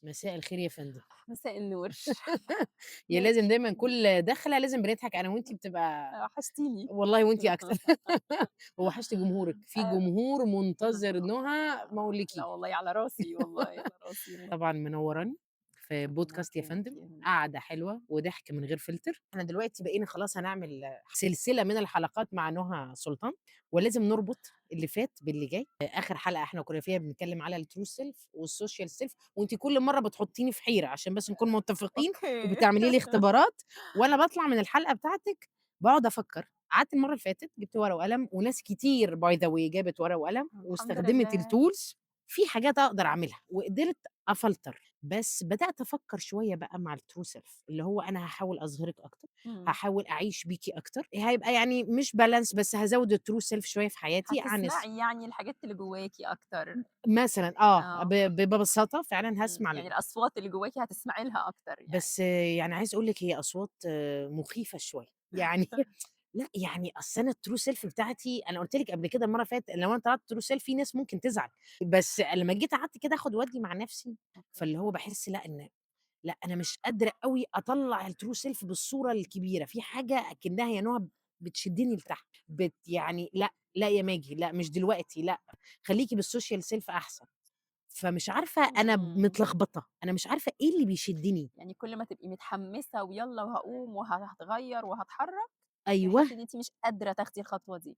مساء الخير يا فندم. مساء النور. يا لازم ماشي. دايمًا كل دخلة لازم بنضحك أنا وأنتِ بتبقى وحشتيني. والله وأنتِ أكتر. ووحشتِ جمهورِك، في آه. جمهور منتظر نُهى ما لا أقولكيش. والله على راسي، والله على راسي. طبعًا منوّراني في ربنا بودكاست يا يكرمك فندم، يا رب. قعدة حلوة وضحك من غير فلتر. إحنا دلوقتي بقينا خلاص هنعمل سلسلة من الحلقات مع نُهى سلطان، ولازم نربط اللي فات باللي جاي. آخر حلقة إحنا كنا فيها بنتكلم على الtrue self والsocial self، وأنتِ كل مرة بتحطيني في حيرة عشان بس نكون متفقين، okay. وبتعملي لي اختبارات، وأنا باطلع من الحلقة بتاعتِك باقعد أفكر. قعدت المرة اللي فاتت جبت ورقة وقلم، وناس كتير by the way جابت ورقة وقلم الحمد واستخدمت لله. الtools. في حاجات أقدر أعملها وقدرت أفلتر، بس بدأت أفكر شوية بقى مع الtrue self، اللي هو أنا هاحاول أظهرِك أكتر، هاحاول أعيش بيكِ أكتر، هيبقى يعني مش balance، بس هازود الtrue self شوية في حياتي عن هتسمعي يعني الحاجات اللي جواكِ أكتر. مثلًا ببساطة فعلًا هاسمع يعني الأصوات اللي جواكِ هتسمعي لها أكتر يعني. بس يعني عايزة أقول لِك هي أصوات مخيفة شوية يعني. لأ يعني أصل أنا الtrue self بتاعتي، أنا قُلت لِك قبل كده المرة اللي فاتت لو أنا طلعت true self في ناس ممكن تزعل، بس لمّا جيت قعدت كده آخد وأدّي مع نفسي، فاللي هو باحس لأ، إن لأ أنا مش قادرة أوي أطلّع الtrue self بالصورة الكبيرة، في حاجة أكنها يا نهى بتشدني لتحت، يعني لأ، لأ يا ماجي، لأ مش دلوقتي، لأ خليكِ بالsocial self أحسن. فمش عارفة، أنا متلخبطة، أنا مش عارفة إيه اللي بيشدني. يعني كل ما تبقي متحمسة ويالّا وهاقوم هاتغيّر وهاتحرك، أيوه. تحسي إن أنتِ مش قادرة تاخدي الخطوة دي.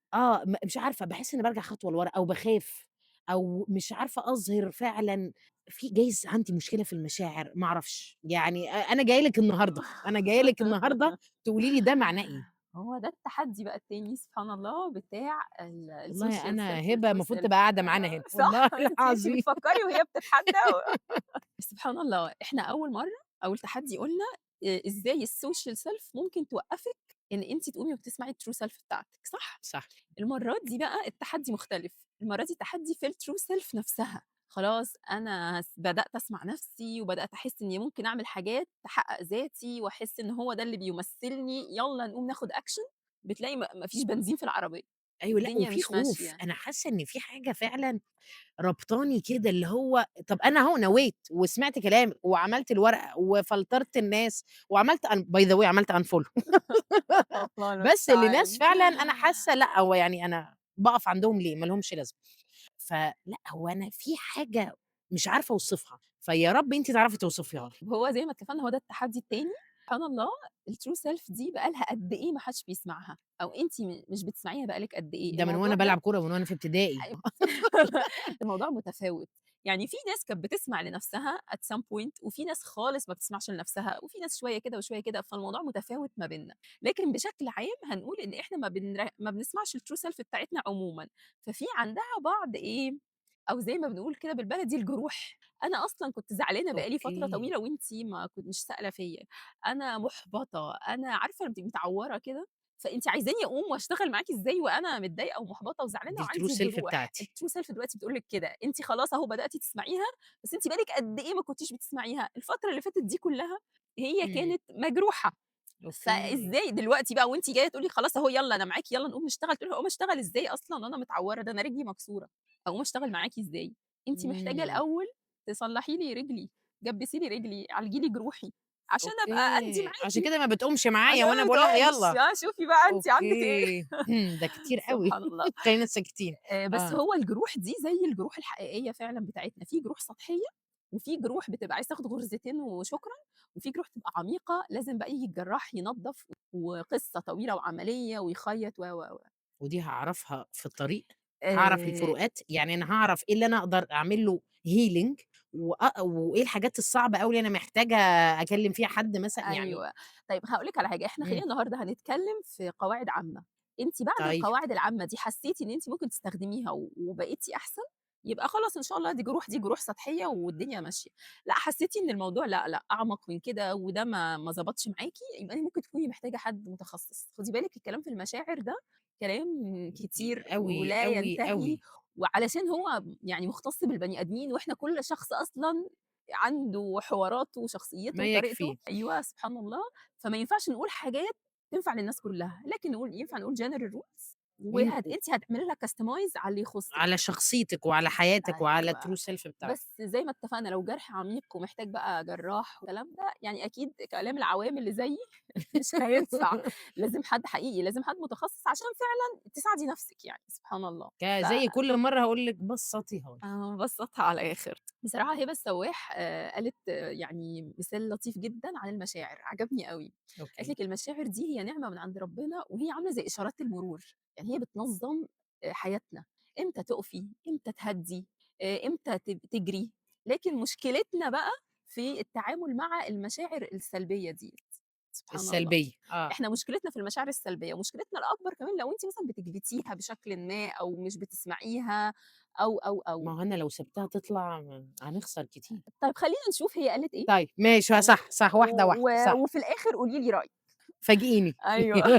مش عارفة، باحس إني بارجع خطوة لورا أو باخاف أو مش عارفة أظهر فعلًا. في جايز عندي مشكلة في المشاعر، ما أعرفش. يعني أنا جاية لِك النهارده، أنا جاية لِك النهارده تقولي لي ده معناه إيه. هو ده التحدي بقى التاني سبحان الله بتاع والله الsocial أنا self هبة والtrue المفروض self. تبقى قاعدة معانا هنا، صح؟ والله أنتِ العظيم. بتفكّري وهي بتتحدى سبحان الله، إحنا أول مرّة أول تحدي قُلنا إزاي الsocial self ممكن توقّفِك إن أنتِ تقومي وتسمعي الtrue self بتاعتِك، صح؟ صح. المرّة دي بقى التحدي مختلف، المرّة دي التحدي في الtrue self نفسها. خلاص أنا بدأت أسمع نفسي وبدأت أحس إني ممكن أعمل حاجات تحقق ذاتي وأحس إن هو ده اللي بيمثلني، يالّا نقوم ناخد action. بتلاقي ما فيش بنزين في العربية، أيوه، لأ الدنيا وفي مش خوف، ماشية. أنا حاسة إن في حاجة فعلًا ربطاني كده، اللي هو طب أنا أهو نويت وسمعت كلامِك وعملت الورقة وفلترت الناس وعملت by the way عملت unfollow. الله بس لناس المستعان. فعلًا أنا حاسة لأ، هو يعني أنا باقف عندهم ليه؟ ما لهمش لازمة. فلأ، هو أنا في حاجة مش عارفة أوصفها، فيا رب أنتِ تعرفي توصفيها لي. هو زي ما اتفقنا هو ده التحدي التاني. سبحان الله الtrue self دي بقى لها قد إيه ما حدش بيسمعها، أو أنتِ مش بتسمعيها بقى لِك قد إيه. ده من الموضوع وأنا ده بالعب كورة، ومن وأنا في ابتدائي. الموضوع متفاوت، يعني في ناس كانت بتسمع لنفسها at some point، وفي ناس خالص ما بتسمعش لنفسها، وفي ناس شوية كده وشوية كده، فالموضوع متفاوت ما بيننا. لكن بشكل عام هنقول إن إحنا ما بنسمعش الtrue self بتاعتنا عمومًا، ففي عندها بعض إيه، أو زي ما بنقول كده بالبلدي الجروح. أنا أصلًا كنت زعلانة بقى لي فترة طويلة وأنتِ ما كن مش سائلة فيّا، أنا مُحبطة، أنا عارفة لمّا تبقي متعورة كده، فأنتِ عايزاني أقوم وأشتغل معاكِ إزاي وأنا متضايقة ومُحبطة وزعلانة دي الtrue وعندي self جروح؟ بتاعتي. الtrue self دلوقتي بتقول لِك كده، أنتِ خلاص أهو بدأتِ تسمعيها، بس أنتِ بقى لِك قد إيه ما كنتيش بتسمعيها؟ الفترة اللي فاتت دي كلها هي كانت مجروحة. فإزاي دلوقتي بقى وأنتِ جاية تقولي خلاص أهو يالّا أنا معاكِ يالّا نقوم نشتغل، تقولي أقوم أشتغل إزاي أصلًا وأنا متعورة، ده أنا رجلي مكسورة، أقوم أشتغل معاكِ إزاي؟ أنتِ محتاجة الأول تصلحي لي رجلي، جبسي لي رجلي، عالجي لي جروحي، عشان أبقى أدّي عشان معاكِ. كده ما بتقومش معايا عشان وأنا ما باقول لها بتقومش. يالّا. شوفي بقى أنتِ عندِك إيه. ده كتير أوي. سبحان الله. خلينا ساكتين. بس هو الجروح دي زي الجروح الحقيقية فعلًا بتاعتنا، في جروح سطحية، وفي جروح بتبقى عايزة تاخد غرزتين وشكرًا، وفي جروح تبقى عميقة لازم بقى ييجي الجراح ينضّف، وقصة طويلة وعملية ويخيّط و، و، و. ودي هاعرفها في الطريق، هاعرف الفروقات، يعني أنا هاعرف إيه اللي أنا أقدر أعمل له healing وإيه الحاجات الصعبة أوي اللي أنا محتاجة أكلم فيها حد مثلًا يعني. أيوه. طيب هاقول لِك على حاجة، إحنا خلّينا النهارده هنتكلم في قواعد عامة، أنتِ بعد القواعد العامة دي حسيتِ إن أنتِ ممكن تستخدميها وبقيتِ أحسن، يبقى خلاص إن شاء الله دي جروح، دي جروح سطحية والدنيا ماشية. لأ حسيتِ إن الموضوع لأ، لأ، أعمق من كده وده ما ضبطش معاكِ، يبقى أنتِ ممكن تكوني محتاجة حد متخصص. خدي بالِك الكلام في المشاعر ده كلام كتير أوي، ولا أوي، ينتهي، أوي. وعلشان هو يعني مختص بالبني آدمين، وإحنا كل شخص أصلًا عنده حواراته وشخصيته ما وطريقته. يكفي. أيوه سبحان الله. فما ينفعش نقول حاجات تنفع للناس كلها، لكن نقول ينفع نقول general rules. مين أنتِ هتعملي لها customize على اللي يخُصِّك. على شخصيتِك وعلى حياتِك وعلى أيوه. الtrue self بتاعتِك. بس زي ما اتفقنا لو جرح عميق ومحتاج بقى جراح والكلام ده، يعني أكيد كلام العوام اللي زيي مش هينفع، لازم حد حقيقي، لازم حد متخصص عشان فعلًا تساعدي نفسِك يعني، سبحان الله. زي كل مرّة هاقول لِك بسّطيها لي. بسّطها على الآخر. بصراحة هبة السواح قالت يعني مثال لطيف جدًا عن المشاعر، عجبني أوي. قالت أوكي. لِك المشاعر دي هي نعمة من عند ربنا وهي عاملة زي إشارات المرور، يعني هي بتنظم حياتنا، إمتى تُقفي، إمتى تهدّي، إمتى تجري، لكن مشكلتنا بقى في التعامل مع المشاعر السلبية ديّة، سبحان الله. السلبية، آه. إحنا مشكلتنا في المشاعر السلبية، ومشكلتنا الأكبر كمان لو أنتِ مثلًا بتكبتيها بشكلٍ ما أو مش بتسمعيها أو، أو، ما أو. هو أنا لو سِبتها تطلع هنخسر كتير. طيب خلّينا نشوف هي قالت إيه، طيب ماشي، و صح، صح، واحدة، و واحدة، صح. وفي الآخر قولي لي رأيِك. فاجئيني. أيوه.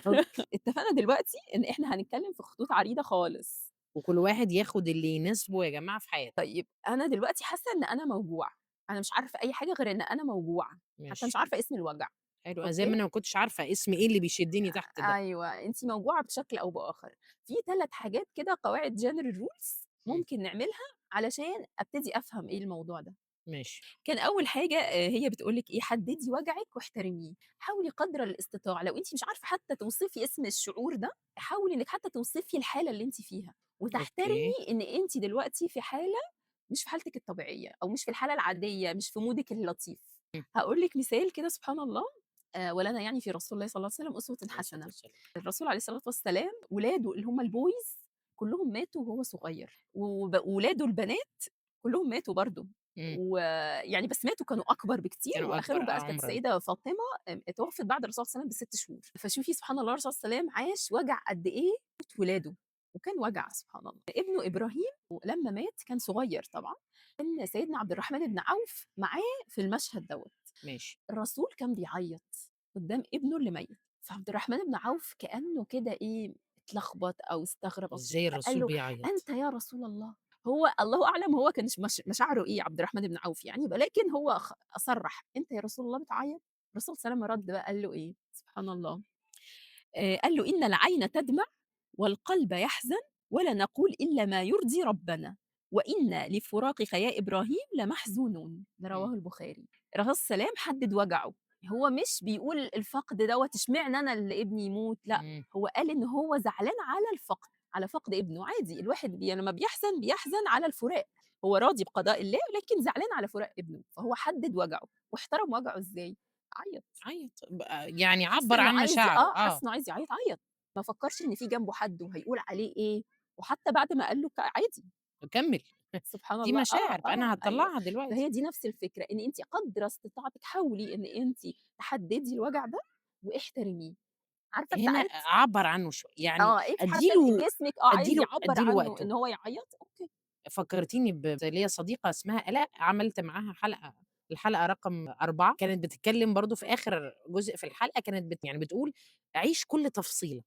اتفقنا دلوقتي إن إحنا هنتكلم في خطوط عريضة خالص. وكل واحد ياخد اللي يناسبه يا جماعة في حياته. طيب أنا دلوقتي حاسة إن أنا موجوعة، أنا مش عارفة أي حاجة غير إن أنا موجوعة، حتى مش ماشي. عارفة اسم الوجع. حلو، أنا زي ما أوكي؟ أنا ما كنتش عارفة اسم إيه اللي بيشدني تحت ده. أيوه، أنتِ موجوعة بشكل أو بآخر. في 3 حاجات كده قواعد general rules إمم، ممكن نعملها علشان أبتدي أفهم إيه الموضوع ده. ماشي. كان أول حاجة هي بتقول لِك إيه، حددي وجعِك واحترميه، حاولي قدر الاستطاع لو أنتِ مش عارفة حتى توصفي اسم الشعور ده، حاولي إنِّك حتى توصفي الحالة اللي أنتِ فيها، أوكي. وتحترمي إن أنتِ دلوقتي في حالة مش في حالتِك الطبيعية، أو مش في الحالة العادية، مش في مودِك اللطيف. إمم. هاقول لِك مثال كده سبحان الله، ولنا يعني في رسول الله صلى الله عليه وسلم أسوة عليه الصلاة حسنة. والسلام. الرسول عليه الصلاة والسلام ولاده اللي هم الboys كلّهم ماتوا وهو صغير، وولاده البنات كلّهم ماتوا برضه، إمم. ويعني بس ماتوا كانوا أكبر بكتير، كانوا وآخرهم أكبر بقى كانت عُمرًا. السيدة فاطمة اتوفت بعد الرسول صلى الله عليه وسلم ب6 شهور. فشوفي سبحان الله الرسول صلى الله عليه وسلم عاش وجع قد إيه موت ولاده، وكان وجع سبحان الله. ابنه إبراهيم لمّا مات كان صغير طبعًا، كان سيدنا عبد الرحمن بن عوف معاه في المشهد دوّة. ماشي. الرسول كان بيعيط قدّام ابنه اللي ميت، فعبد الرحمن بن عوف كأنه كده إيه، اتلخبط أو استغرب أو إزاي فقال الرسول له: بيعيط؟ "أنت يا رسول الله؟" هو الله أعلم هو كان ش مش مشاعره إيه عبد الرحمن بن عوف يعني، ولكن هو صرّح: "أنت يا رسول الله بتعيط؟" الرسول صلى الله عليه وسلم رَد بقى قال له إيه، سبحان الله، قال له: "إن العين تدمع والقلب يحزن ولا نقول إلا ما يرضي ربنا، وإنا لفراقك يا إبراهيم لمحزونون." ده إمم. رواه البخاري. الرسول صلى الله عليه وسلم حدد وجعه، هو مش بيقول الفقد دوّة اشمعنى أنا اللي ابني يموت، لأ، إمم. هو قال إن هو زعلان على الفقد، على فقد ابنه، عادي الواحد لمّا بيحزن، بيحزن على الفراق، هو راضي بقضاء الله لكن زعلان على فراق ابنه، فهو حدد وجعه واحترم وجعه إزاي؟ عيّط. عيّط يعني حس عبّر إنه عن عايز ي مشاعره، آه، آه. حس إنه عايز يعيط، عيّط، ما فكّرش إن في جنبه حد وهيقول عليه إيه، وحتى بعد ما قال له عادي. كمّل. سبحان دي الله، آه، مشاعر، فأنا آه، أيوه. هاطلّعها دلوقتي. فهي دي نفس الفكرة، إن أنتِ قدر استطاعتِك حاولي إن أنتِ تحددي الوجع ده واحترميه. عارفة هنا ساعات أعبّر عنه شوية، يعني آه، أنتِ أدّي حاسة إن له جسمِك أدّي عايز له يعبّر أدّي له عنه وقته. إن هو يعيط، okay. فكّرتيني ليّا صديقة اسمها آلاء، عملت معاها حلقة، الحلقة رقم 4 كانت بتتكلم برضه في آخر جزء في الحلقة كانت يعني بتقول عيش كل تفصيلة،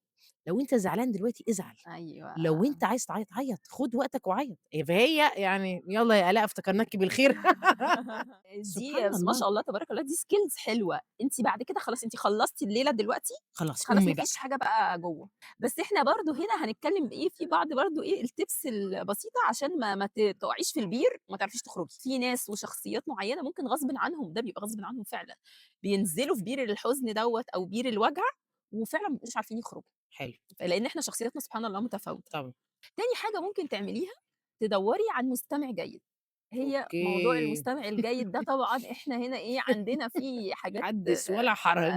لو أنت زعلان دلوقتي ازعل، أيوه. لو أنت عايز تعيط عيّط، خُد وقتك وعيّط. فهي يعني يالّا يا آلاء افتكرناكِ بالخير. دي سبحان ما الله. شاء الله تبارك الله دي skills حلوة، أنتِ بعد كده خلاص أنتِ خلّصتِ الليلة دلوقتي، خلاص خلاص قومي ما بقى. فيش حاجة بقى جوّه، بس إحنا برضه هنا هنتكلم إيه، في بعض برضه إيه الtips البسيطة عشان ما تقعيش في البير وما تعرفيش تخرجي، في ناس وشخصيات معيّنة ممكن غصبٍ عنهم، ده بيبقى غصبٍ عنهم فعلًا، بينزلوا في بير الحزن دوّة أو بير الوجع وفعلًا ما بيبقوش عارفين يخرجوا، حلو. لإن إحنا شخصياتنا سبحان الله متفاوتة. طبعًا. تاني حاجة ممكن تعمليها، تدوّري عن مستمع جيد. هي موضوع أوكي. المستمع الجيد ده طبعًا إحنا هنا إيه، عندنا فيه حاجات حدث ولا حرج.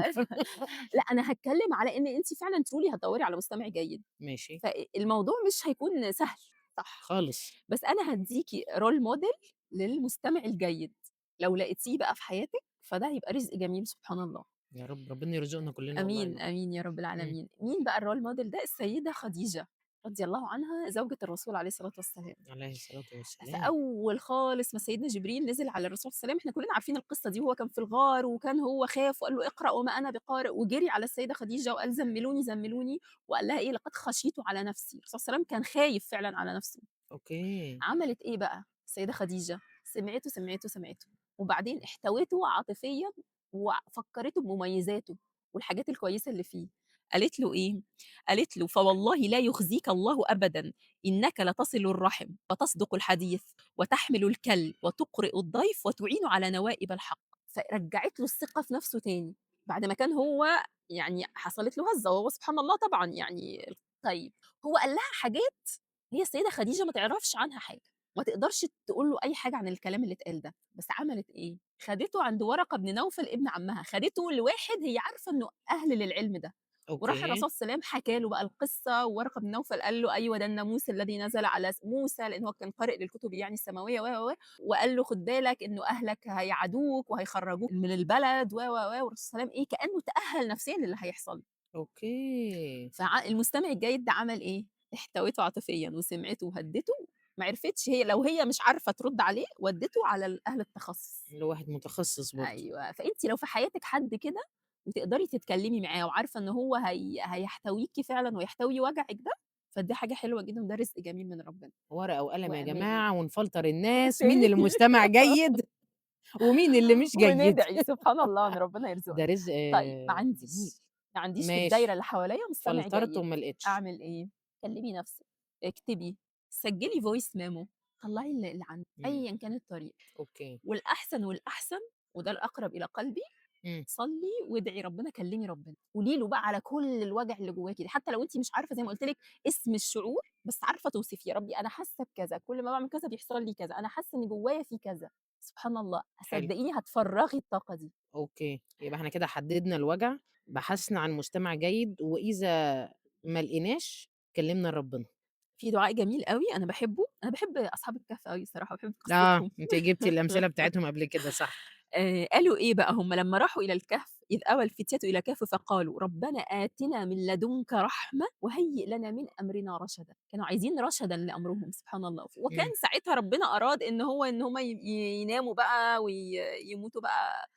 لأ، أنا هاتكلم على إن أنتِ فعلًا truly هتدوّري على مستمع جيد، ماشي. فالموضوع مش هيكون سهل، صح، خالص. بس أنا هادّيكِ role model للمستمع الجيد، لو لقيتيه بقى في حياتِك فده هيبقى رزق جميل سبحان الله. يا رب، ربنا يرزقنا كلنا والله يا آمين، رب. آمين يا رب إمم. العالمين. مين بقى الrole model ده؟ السيدة خديجة رضي الله عنها زوجة الرسول عليه الصلاة والسلام. عليه الصلاة والسلام. فأول خالص ما سيدنا جبريل نزل على الرسول صلى الله عليه وسلم، إحنا كلنا عارفين القصة دي، وهو كان في الغار وكان هو خاف وقال له: "اقرأ وما أنا بقارئ." وجري على السيدة خديجة وقال: "زملوني، زملوني." وقال لها إيه: "لقد خشيت على نفسي." الرسول صلى الله عليه وسلم كان خايف فعلًا على نفسه. okay. عملت إيه بقى السيدة خديجة؟ سمعته، سمعته، سمعته، وبعدين احتوته عاطفيًا وفكّرته بمميزاته والحاجات الكويسة اللي فيه. قالت له إيه، قالت له: "فوالله لا يخزيك الله أبدًا، إنك لتصل الرحم وتصدق الحديث وتحمل الكل وتقرئ الضيف وتعين على نوائب الحق." فرجعت له الثقة في نفسه تاني، بعد ما كان هو يعني حصلت له هزة، وهو سبحان الله طبعًا يعني. طيب، هو قال لها حاجات هي السيدة خديجة ما تعرفش عنها حاجة، ما تقدرش تقول له أي حاجة عن الكلام اللي اتقال ده، بس عملت إيه، خدته عند ورقة بن نوفل ابن عمها، خدته لواحد هي عارفة إنه أهل للعلم ده، وراح أوكي. الرسول صلى الله عليه وسلم حكى له بقى القصة، وورقة بن نوفل قال له أيوه ده الناموس الذي نزل على موسى، لأن هو كان قارئ للكتب يعني السماوية و وقال له خد بالك إنه أهلك هيعادوك وهيخرجوك من البلد و والرسول صلى الله عليه وسلم إيه كأنه تأهل نفسيًا للي هيحصل. okay. فالمستمع الجيد ده عمل إيه، احتوته عاطفيًا وسمعته وهدِّته، ما عرفتش هي لو هي مش عارفة ترُد عليه ودِّته على أهل التخصص. اللي هو واحد متخصص برضه. أيوه، فأنتِ لو في حياتِك حد كده وتقدري تتكلمي معاه وعارفة إن هو هيحتويكِ فعلًا ويحتوي وجعِك ده، فدي حاجة حلوة جدًا وده رزق جميل من ربنا. ورقة وقلم يا واعملي جماعة ونفلتر الناس، مين تاني اللي مستمع جيد ومين اللي مش جيد. وندعي سبحان الله إن ربنا ده يرزقنا. رزق طيب ما جميل. عنديش، ما عنديش في الدايرة ماشي، اللي حواليّا مستمع فلترت جيد، وما لقيتش. أعمل إيه؟ كلمي نفسِك، اكتبي، سجّلي voice memo، طلّعي اللي عندِك إمم. أيًا كانت الطريقة. okay. والأحسن والأحسن وده الأقرب إلى قلبي، إمم. صلّي وادعي ربنا، كلّمي ربنا، قولي له بقى على كل الوجع اللي جواكِ ده، حتى لو أنتِ مش عارفة زي ما قُلت لِك اسم الشعور، بس عارفة توصفيه، يا ربي أنا حاسة بكذا، كل ما باعمل كذا بيحصل لي كذا، أنا حاسة إن جوايا في كذا، سبحان الله، حلو. صدقيني هتفرّغي الطاقة دي. okay، يبقى إحنا كده حددنا الوجع، بحثنا عن مستمع جيد، وإذا ما لقيناش كلمنا ربنا. في دعاء جميل أوي أنا باحبه، أنا باحب أصحاب الكهف أوي الصراحة، وباحب آه، قصتهم. أنتِ جبتِ الأمثلة بتاعتهم قبل كده صح. قالوا إيه بقى هم لمّا راحوا إلى الكهف، إذ أوى الفتية إلى الكهف فقالوا: "ربنا آتنا من لدنك رحمة وهيئ لنا من أمرنا رشدا." كانوا عايزين رشدًا لأمرهم سبحان الله، وكان إمم. ساعتها ربنا أراد إن هو إن هم يناموا بقى يموتوا بقى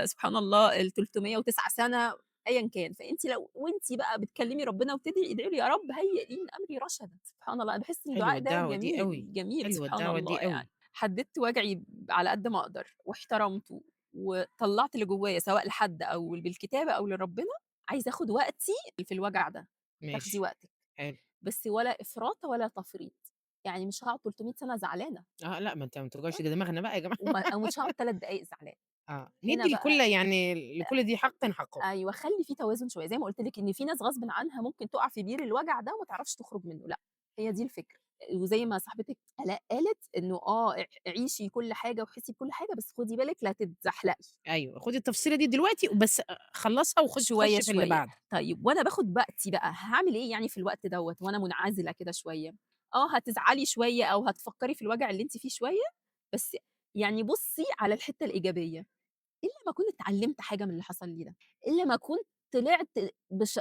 سبحان الله ال309 سنة أيًا كان، فأنتِ لو وأنتِ بقى بتكلمي ربنا وبتدعي، ادعي له يا رب هيئ لي من أمري رشدا، سبحان الله، أنا باحس إن حلوة الدعاء ده الدعوة دي أوي، جميل، جميل حلوة سبحان الدعوة الله دي أوي. يعني. حددت وجعي على قد ما أقدر واحترمته وطلّعت اللي جوايا سواء لحد أو بالكتابة أو لربنا، عايزة آخُد وقتي في الوجع ده، تاخدي ماشي، وقتِك، حلو. بس ولا إفراط ولا تفريط، يعني مش هاقعد 300 سَنة زعلانة. آه، لأ، ما أنت ما آه، توجعش دماغنا بقى يا جماعة. ومش هاقعد 3 دقايق زعلانة. آه، هنا ندّي لكل بقى يعني لكل ذي حقٍ حقه. أيوه، خلّي في توازن شوية، زي ما قُلت لِك إن في ناس غصبٍ عنها ممكن تُقع في بير الوجع ده وما تعرفش تخرج منه، لأ، هي دي الفكرة. وزي ما صاحبتِك آلاء قالت إنه آه، عيشي كل حاجة وحسي بكل حاجة، بس خدي بالِك لا تتزحلقي. أيوه، خدي التفصيلة دي دلوقتي بس خلّصها شوية، خُش في اللي شوية. بعده. طيب وأنا باخد وقتي بقى، هاعمل إيه يعني في الوقت دوّة وأنا منعزلة كده شوية؟ آه، هتزعلي شوية أو هتفكّري في الوجع اللي أنتِ فيه شوية، بس يعني بُصّي على الحتّة الإيجابية. إلا ما أكون اتعلمت حاجة من اللي حصل لي ده، إلا ما أكون طلعت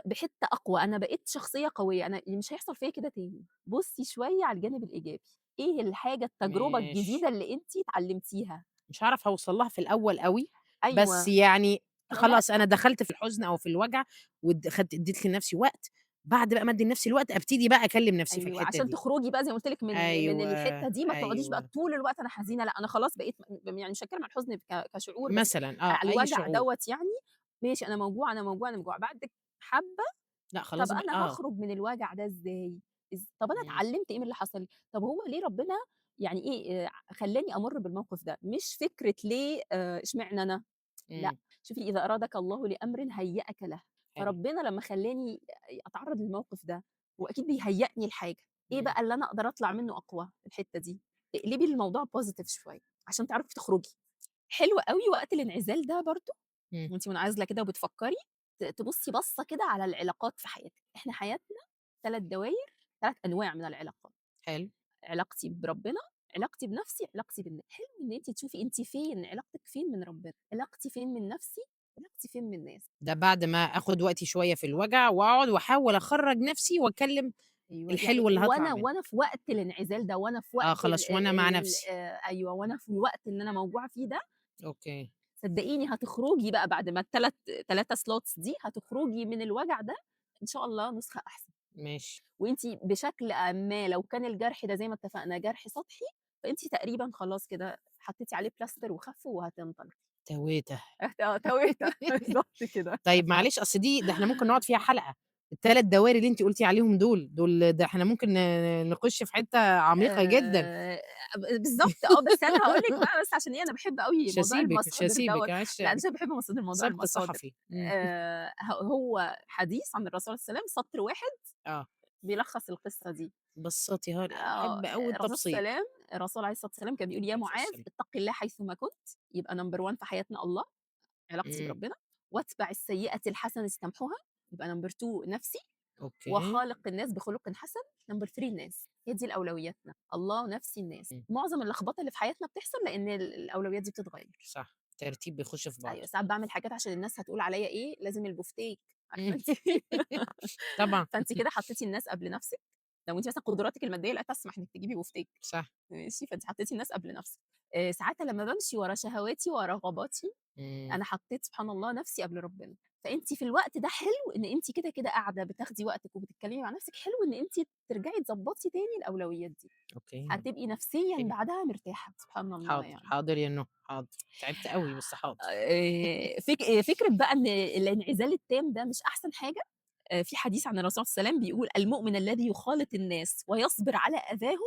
بحتّة أقوى، أنا بقيت شخصية قوية، أنا مش هيحصل فيّا كده تاني. بُصّي شوية على الجانب الإيجابي، إيه الحاجة التجربة ماشي. الجديدة اللي أنتِ اتعلمتيها؟ مش هاعرف أوصل لها في الأول أوي، بس أيوه، يعني إحنا قُلنا خلاص أنا دخلت في الحزن أو في الوجع خدت ادّيت لنفسي وقت، بعد بقى ما أدّي لنفسي الوقت أبتدي بقى أكلم نفسي في أيوه، الحتّة عشان دي. تخرجي بقى زي ما قُلت لِك من أيوه، الحتّة دي، ما تقعديش بقى أيوه. طول الوقت أنا حزينة، لأ، أنا خلاص بقيت يعني مش هاتكلم عن الحزن كشعور، بس مثلًا على آه، أي الوجع شعور. دوّة يعني، ماشي أنا موجوعة، أنا موجوعة، أنا موجوعة، بعد حبّة لأ طَب خلاص بقى أنا آه. هاخرج من الوجع ده إزاي؟ طَب أنا إمم. اتعلمت إيه من اللي حصل لي؟ طَب هو ليه ربنا يعني إيه خلّاني أمُر بالموقف ده؟ مش فكرة ليه إشمعنى أنا؟ لأ، إمم. شوفي إذا أرادك الله لأمر هيأك له، حلو. فربنا لمّا خلّاني أتعرّض للموقف ده، هو أكيد بيهيأني لحاجة، إيه إمم. بقى اللي أنا أقدر أطلع منه أقوى؟ الحتّة دي، اقلبي الموضوع positive شوية عشان تعرفي تخرجي. حلو أوي وقت الانعزال ده برضه إمم. وأنتِ منعزلة كده وبتفكّري، تبُصّي بَصّة كده على العلاقات في حياتِك، إحنا حياتنا 3 دواير، 3 أنواع من العلاقات، حلو. علاقتي بربنا، علاقتي بنفسي، علاقتي بالناس. حلو إن أنتِ تشوفي أنتِ فين، علاقتِك فين من ربنا، علاقتي فين من نفسي، علاقتي فين من الناس. ده بعد ما آخُد وقتي شوية في الوجع وأقعد وأحاول أخرّج نفسي وأكلم أيوه، يعني الحلو اللي هاطلع وأنا منه. وأنا في وقت الانعزال ده، وأنا في آه وقت ال خلاص وأنا مع ال نفسي. أيوه، وأنا في الوقت اللي أنا موجوعة فيه ده، okay. صدقيني هتخرجي بقى بعد ما ال3 slots دي، هتخرجي من الوجع ده إن شاء الله نسخة أحسن. ماشي. وأنتِ بشكل ما لو كان الجرح ده زي ما اتفقنا جرح سطحي، فأنتِ تقريبًا خلاص كده حطيتِ عليه plaster وخف وهتنطلقي. تواتة. آه تواتة بالضبط كده. طيب معلش أصل دي ده إحنا ممكن نقعد فيها حلقة. ال3 دوائر اللي أنتِ قُلتِ عليهم دول، دول ده إحنا ممكن نخش في حتّة عميقة جدًا. ب بالضبط آه، بس أنا هاقول لِك بقى بس عشان إيه أنا باحب أوي مش موضوع هاسيبِك، مش المصادر دوّة، هاسيبِك معلش لأ عشان باحب مصادر موضوع سَبْق المصادر. صحفي. إمم. ه هو حديث عن الرسول عليه الصلاة والسلام سطر واحد آه. بيلخّص القصة دي. بسّطيها لي، آه، أحب أوي الرسول التبسيط. صلى الله عليه وسلم الرسول عليه الصلاة والسلام كان بيقول: "يا عليه الصلاة معاذ والسلام. اتق الله حيثما كنت." يبقى number 1 في حياتنا الله، علاقتي إمم. بربنا، واتبع السيئة الحسنة تمحها، يبقى number 2 نفسي، okay. وخالق الناس بخلق حسن، number 3 الناس. هي دي الأولوياتنا، الله، نفسي، الناس. إمم. معظم اللخبطة اللي في حياتنا بتحصل لإن الأولويات دي بتتغير. صح، الترتيب بيخش في أيوه، بعضه. ساعات باعمل حاجات عشان الناس هتقول عليّا إيه، لازم البوفتيك، عارفة إمم. أنتِ طبعًا. فأنتِ كده حطيتِ الناس قبل نفسِك، لو أنتِ مثلًا قدراتِك المادية لا تسمح إنِّك تجيبي بوفتيك، صح. ماشي، فأنتِ حطيتِ الناس قبل نفسِك. ساعات لمّا بامشي ورا شهواتي ورغباتي، إمم. أنا حطيت سبحان الله نفسي قبل ربنا، فأنتِ في الوقت ده حلو إن أنتِ كده، كده قاعدة بتاخدي وقتِك وبتتكلمي مع نفسِك، حلو إن أنتِ ترجعي تضبطي تاني الأولويات دي، okay. هتبقي نفسيًا حلو. بعدها مرتاحة، سبحان الله حاضر، يعني. حاضر يا نهى، حاضر. تعبت أوي بس حاضر. فك فكرة بقى إن الانعزال التام ده مش أحسن حاجة، في حديث عن الرسول صلى الله عليه وسلم بيقول: "المؤمن الذي يخالط الناس ويصبر على أذاهم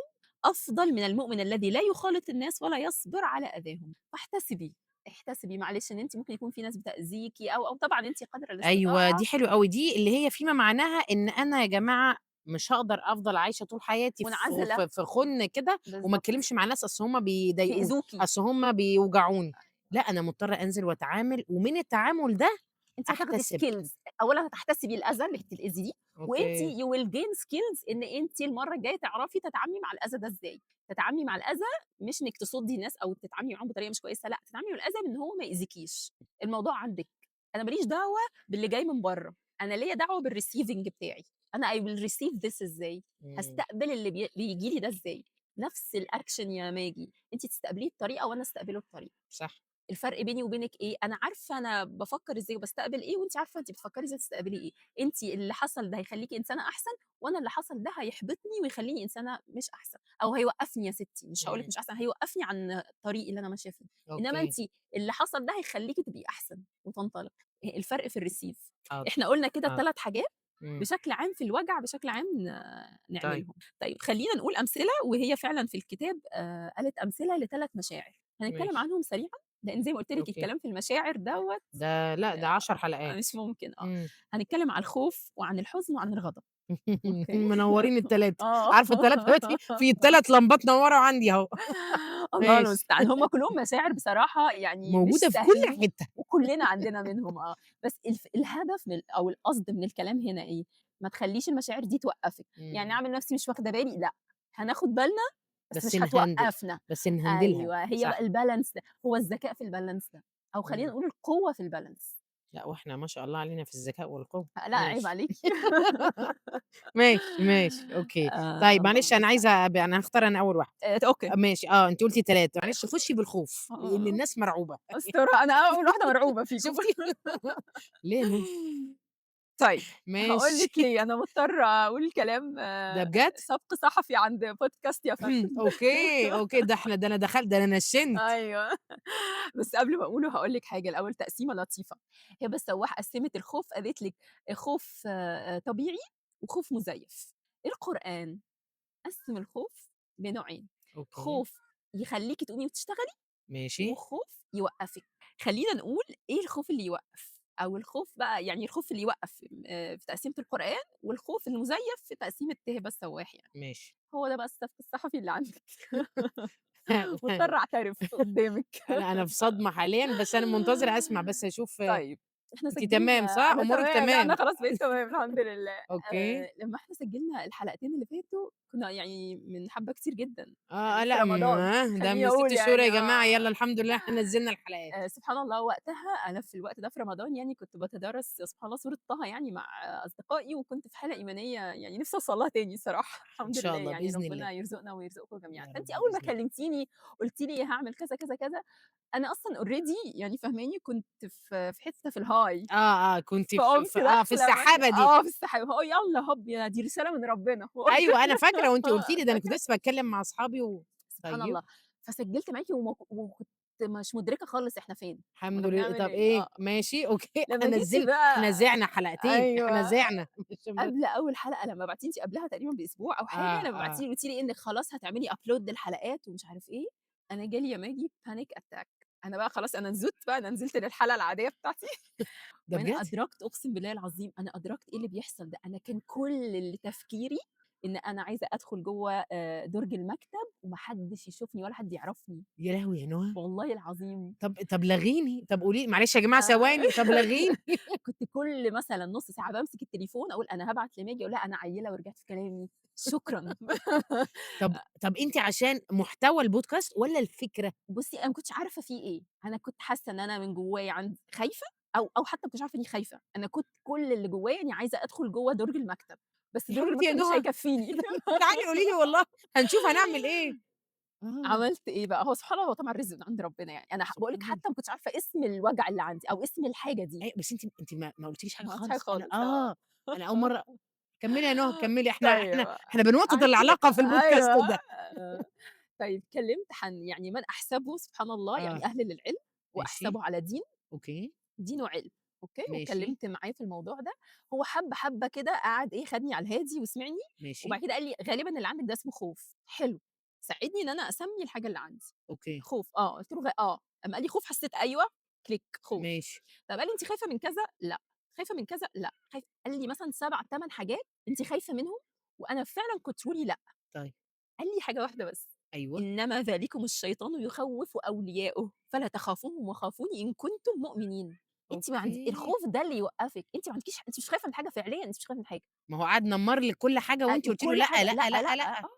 أفضل من المؤمن الذي لا يخالط الناس ولا يصبر على أذاهم." فاحتسبي، احتسبي معلش إن أنتِ ممكن يكون في ناس بتأذيكِ أو طبعًا أنتِ قدر أيوه، الاستطاعة دي حلوة أوي، دي اللي هي فيما معناها إن أنا يا جماعة مش هاقدر أفضل عايشة طول حياتي في منعزلة في في خُن كده وما بالضبط، اتكلمش مع ناس أصل هُم بيضايقوني، بيأذوكِ. أصل هُم بيوجعوني، لأ أنا مضطرة أنزل وأتعامل، ومن التعامل ده أنتِ هتاخدي أحتسب. skills أولًا هتحتسبي الأذى اللي بتتأذيه، وأنتِ okay. you will gain skills إن أنتِ المرّة الجاية تعرفي تتعاملي مع الأذى ده إزاي، تتعاملي مع الأذى مش إنِّك تصُدّي الناس أو تتعاملي معاهم بطريقة مش كويسة، لأ، تتعاملي مع الأذى بإن هو ما يأذيكيش، الموضوع عندِك، أنا ما ليش دعوة باللي جاي من برّه، أنا ليّا دعوة بالreceiving بتاعي، أنا I will receive this إزاي، إمم. هاستقبل اللي بييجي لي ده إزاي، نفس الaction يا ماجي، أنتِ تستقبليه بطريقة وأنا أستقبله بطريقة. صح. الفرق بيني وبينِك إيه، أنا عارفة أنا بافكّر إزاي وباستقبل إيه، وأنتِ عارفة أنتِ بتفكّري إزاي وتستقبلي إيه، أنتِ اللي حصل ده هيخلّيكِ إنسانة أحسن، وأنا اللي حصل ده هيحبطني ويخلّيني إنسانة مش أحسن، أو هيوقّفني يا ستّي، مش هاقول لِك إمم. مش أحسن، هيوقّفني عن الطريق اللي أنا ماشية فيه، إنما أنتِ أوكي. اللي حصل ده هيخلّيكِ تبقي أحسن وتنطلقي، الفرق في الreceive. حاضر، إحنا قُلنا كده حاضر. 3 حاجات إمم. بشكل عام في الوجع بشكل عام طيب. نعملهم. طيب خلّينا نقول أمثلة وهي فعلًا في الكتاب قالت أمثلة ل3 مشاعر، هنتكلم ماشي. عنهم سريعًا، لإن زي ما قُلت لِك okay. الكلام في المشاعر دوّة ده لأ، ده 10 حلقات. مش ممكن آه. إمم. هنتكلم على الخوف وعن الحزن وعن الغضب، okay؟ منوّرين ال3. آه. عارفة ال3 دلوقتي في 3 لمبات نوّروا عندي أهو. الله ماشي. المستعان، هم كلّهم مشاعر بصراحة يعني مش موجودة في كل سهلين حتة. وكلّنا عندنا منهم آه، بس الهدف من أو القصد من الكلام هنا إيه، ما تخلّيش المشاعر دي توقّفِك، يعني إمم. أعمل نفسي مش واخدة بالي لأ، هناخد بالنا بس بس مش نهندل هتوقّفنا، بس نهندلها، أيوه هي بقى صح. الbalance ده، هو الذكاء في الbalance ده، أو خلّينا إمم. نقول القوة في الbalance. لأ، وإحنا ما شاء الله علينا في الذكاء والقوة. لأ عيب ماشي. عليكِ. ماشي، ماشي، okay. طيب الله معلش أنا المستعان. عايزة أنا هاختار أنا أول واحدة. Okay. ماشي، آه، أنتِ قُلتِ 3 معلش خُشي بالخوف، لإن آه. الناس مرعوبة. أسترها أنا أول واحدة مرعوبة فيكم. شُفتِ؟ ليه يا نهى؟ طيب هاقول ماشي. لِك ليه، أنا مضطرة أقول كلام ده بجد؟ سبق صحفي عند podcast يا فندم. okay، okay، ده إحنا ده أنا دخلت ده أنا نشِّنت. أيوه. بس قبل ما أقوله هاقول لِك حاجة الأول تقسيمة لطيفة، هبة السواح قسّمت الخوف قالت لِك خوف طبيعي وخوف مزيف. القرآن قسّم الخوف لنوعين، okay، خوف يخلّيكِ تقومي وتشتغلي ماشي. وخوف يوقّفِك. خلّينا نقول إيه الخوف اللي يوقّف، أو الخوف بقى يعني الخوف اللي يوقّف في تقسيمة القرآن، والخوف المزيف في تقسيمة هبة السواح يعني. ماشي. هو ده بقى السبق الصحفي اللي عندِك. مضطرة أعترف قدّامِك. أنا في صدمة حاليًا، بس أنا منتظرة أسمع بس أشوف طيب، إحنا أنتِ تمام سجّلنا صح؟ أنا أمورِك تمام، لأ أنا تمام. خلاص بقيت تمام الحمد لله. okay. لمّا إحنا سجّلنا الحلقتين اللي فاتوا، كنا يعني من حبّة كتير جدًا، آه، يعني آه، في لأ رمضان، ما ده خلّيني من أقول 6 شهور يا يعني جماعة، يالّا آه. الحمد لله إحنا نزّلنا الحلقات. سبحان الله وقتها أنا في الوقت ده في رمضان يعني كنت باتدارس سبحان الله سورة طه يعني مع أصدقائي، وكنت في حالة إيمانية يعني نِفْسي أوصل لها تاني الصراحة، إن الحمد شاء لله الله يعني بإذن الله. ربنا يرزقنا ويرزقكم جميعًا. يا رب فأنتِ أول ما بإذن الله. كلمتيني قُلتِ لي هاعمل كذا، كذا، كذا، أنا أصلًا already يعني فاهماني، كنت في حتّة في الhigh آه، آه، كنتِ في فقُمت في آه، في داخلة السحابة دي. آه في السحابة، هو يالّا هوب يا دي رسالة من ربنا وقُمت أيوه، أنا فاكرة وأنتِ قُلتِ آه لي، ده أنا كنت فاكرة؟ لسه باتكلم مع أصحابي و سبحان طيب. الله. فسجّلت معاكِ وكنت مش مدركة خالص إحنا فين، الحمد إحنا لله. بنعمل طب إيه؟ إيه؟ آه. ماشي okay، لمّا إحنا جيتِ إحنا بقى زِعنا حلقتين، إحنا أيوه. زِعنا عشان قبل أول حلقة لمّا بعتِ أنتِ قبلها تقريبًا بأسبوع أو حاجة، آه، لمّا بعتِ آه. لي قُلتِ لي إنِّك خلاص هتعملي upload للحلقات ومش عارف إيه، أنا جالي يا ماجي panic attack. أنا بقى خلاص أنا نزلت بقى، أنا نزلت للحالة العادية بتاعتي ده وأنا بجد؟ أدركت أقسم بالله العظيم أنا أدركت إيه اللي بيحصل ده، أنا كان كل اللي تفكيري إن أنا عايزة أدخل جوّه درج المكتب وما حدش يشوفني ولا حد يعرفني، يا لهوي يا نهى! والله العظيم. طب لغيني، طب قولي معلش يا جماعة آه. ثواني، طب لغيني. كنت كل مثلًا نُص ساعة بامسك التليفون أقول أنا هابعت لماجي أقول لها أنا عيّلة ورجعت في كلامي، شكرًا. طب أنتِ عشان محتوى الPodcast والّا الفكرة؟ بُصّي، أنا ما كنتش عارفة في إيه، أنا كنت حاسة إن أنا من جوايا خايفة أو حتى ما كنتش عارفة إني خايفة، أنا كنت كل اللي جوايا إني عايزة أدخل جوّه درج المكتب، بس يا درج حبيبتي يا المكتب مش نهى هيكفيني. تعالي قولي لي والله هنشوف هنعمل إيه. آه. عملت إيه بقى، هو سبحان الله هو طبعًا رزق من عند ربنا يعني، أنا باقول لِك سبحان الله. حتى ما كنتش عارفة اسم الوجع اللي عندي أو اسم الحاجة دي. أيوه بس أنتِ ما قُلتيليش حاجة ما عملتش حاجة خالص، أنا خالص آه. آه، أنا أول مرّة كمّلي يا نهى كمّلي إحنا طيب إحنا إحنا بنوطّد أحكي لِك العلاقة في الPodcast أيوه. ده. طيب كلمت يعني من أحسبه سبحان الله آه. يعني أهل للعلم ماشي، وأحسبه على دين، okay. دين وعلم، okay، ماشي، واتكلمت معاه في الموضوع ده، هو حبّة، حبّة كده قعد إيه، خدني على الهادي وسمعني، ماشي، وبعد كده قال لي: "غالبًا اللي عندِك ده اسمه خوف." حلو، ساعدني إن أنا أسمّي الحاجة اللي عندي. okay، خوف آه، قُلت له آه، أمّا قال لي خوف حسيت أيوه click خوف. ماشي. طب قال لي: "أنتِ خايفة من كذا؟" لأ. خايفة من كذا؟ لأ. قال لي مثلًا 7، 8 حاجات أنتِ خايفة منهم، وأنا فعلًا كنت شعوري لأ. طيب، قال لي حاجة واحدة بس: أيوه، "إنما ذلكم الشيطان يخوّف أولياؤه فلا تخافوهم وخافوني إن كنتم مؤمنين." أنتِ ما عند أوكي. الخوف ده اللي يوقّفِك، أنتِ ما عندكيش أنتِ مش خايفة من حاجة فعليًا، أنتِ مش خايفة من حاجة. ما هو قعد نمّر لِك كل حاجة وأنتِ قُلتِ له وكل لأ، حاجة لأ، لأ، لأ، لأ، لأ. آه،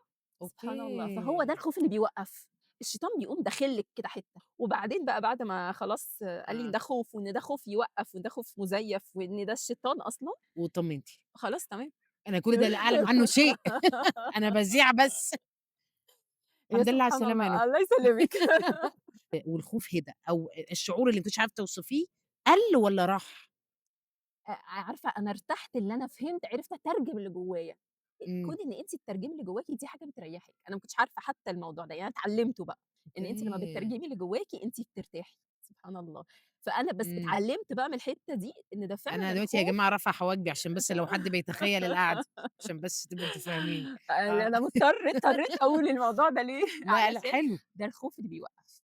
سبحان الله. فهو ده أوكي. الخوف اللي بيوقّف، الشيطان بيقوم داخل لِك كده حتّة، وبعدين بقى بعد ما خلاص قال لي إن آه. ده خوف وإن ده خوف يوقّف وإن ده خوف مزيف وإن ده الشيطان أصلًا، واتطمنتِ. خلاص تمام. أنا كل ده لا أعلم عنه شيء، أنا بازيع بس. يا الحمد لله على سبحان السلامة يا نهى. الله، الله يسلمِك. والخوف هدا أو الشعور اللي ما كنتيش عارفة توصفيه قَل والّا راح؟ عارفة أنا ارتحت إن أنا فهمت عرفت أترجم اللي جوايا. إمم. كون إن أنتِ تترجمي اللي جواكِ دي حاجة بتريحِك، أنا ما كنتش عارفة حتى الموضوع ده، يعني أنا اتعلمته بقى، إن أنتِ لمّا أوكي. بتترجمي اللي جواكِ أنتِ بترتاحي، سبحان الله. فأنا بس إمم. اتعلمت بقى من الحتة دي إن ده أنا فعلًا دلوقتي يا جماعة الخوف. رافعة حواجبي عشان بس لو حد بيتخيّل القعدة، عشان بس تبقوا أنتم فاهمين. آه. أنا اضطريت أقول الموضوع ده ليه، لأ، لأ علشان حلو. ده الخوف اللي بيوقّف.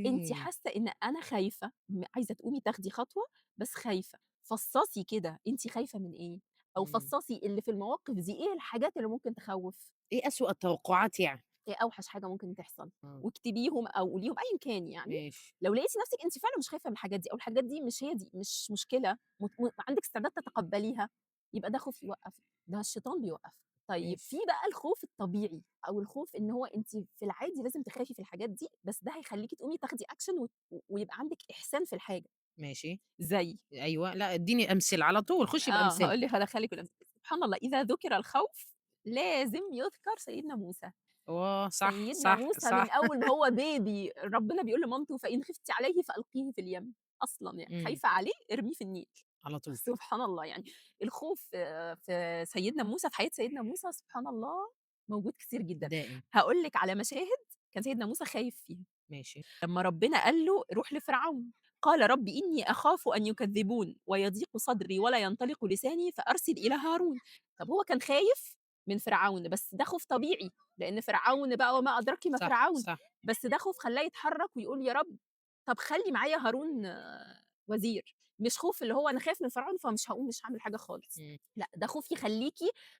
أنتِ أوكي. حاسة إن أنا خايفة، عايزة تقومي تاخدي خطوة، بس خايفة، فصّصي كده أنتِ خايفة من إيه، أو إمم. فصّصي اللي في المواقف دي إيه الحاجات اللي ممكن تخوّف، إيه أسوأ التوقعات يعني؟ إيه أوحش حاجة ممكن تحصل، آه. واكتبيهم أو قوليهم أيًا كان يعني. ماشي، لو لقيتِ نفسِك أنتِ فعلًا مش خايفة من الحاجات دي أو الحاجات دي مش هي دي مش مشكلة، مت م عندِك استعداد تتقبليها، يبقى ده خوف يوقّفِك، ده الشيطان بيوقّفِك. طيب في ماشي، بقى الخوف الطبيعي أو الخوف إن هو أنتِ في العادي لازم تخافي في الحاجات دي، بس ده هيخلّيكِ تقومي تاخدي action ويبقى عندِك إحسان في الحاجة، ماشي. زي أيوه، لأ ادّيني أمثلة على طول، خُشي آه، بأمثلة. هاقول لِك هادخّل لِك بالأمثلة. سبحان الله إذا ذُكر الخوف لازم يُذكر سيدنا موسى. آه، صح، سيدنا صح، موسى صح. من أول ما هو baby ربنا بيقول لمامته: "فإن خفتِ عليه فألقيه في اليم." أصلًا يعني، إمم. خايفة عليه ارميه في النيل. على طول. سبحان الله يعني الخوف في سيدنا موسى في حياة سيدنا موسى سبحان الله موجود كتير جدًا. دائم. هاقول لِك على مشاهد كان سيدنا موسى خايف فيها. ماشي. لمّا ربنا قال له: "روح لفرعون." قال: "رب إني أخاف أن يكذبون ويضيق صدري ولا ينطلق لساني فأرسل إلى هارون." طب هو كان خايف من فرعون، بس ده خوف طبيعي، لإن فرعون بقى وما أدراكِ ما صح، فرعون، صح. بس ده خوف خلّاه يتحرك ويقول يا رب طب خلّي معايا هارون وزير، مش خوف اللي هو أنا خايف من فرعون فمش هاقوم مش هاعمل حاجة خالص، إمم. لأ ده خوف يخلّيكِ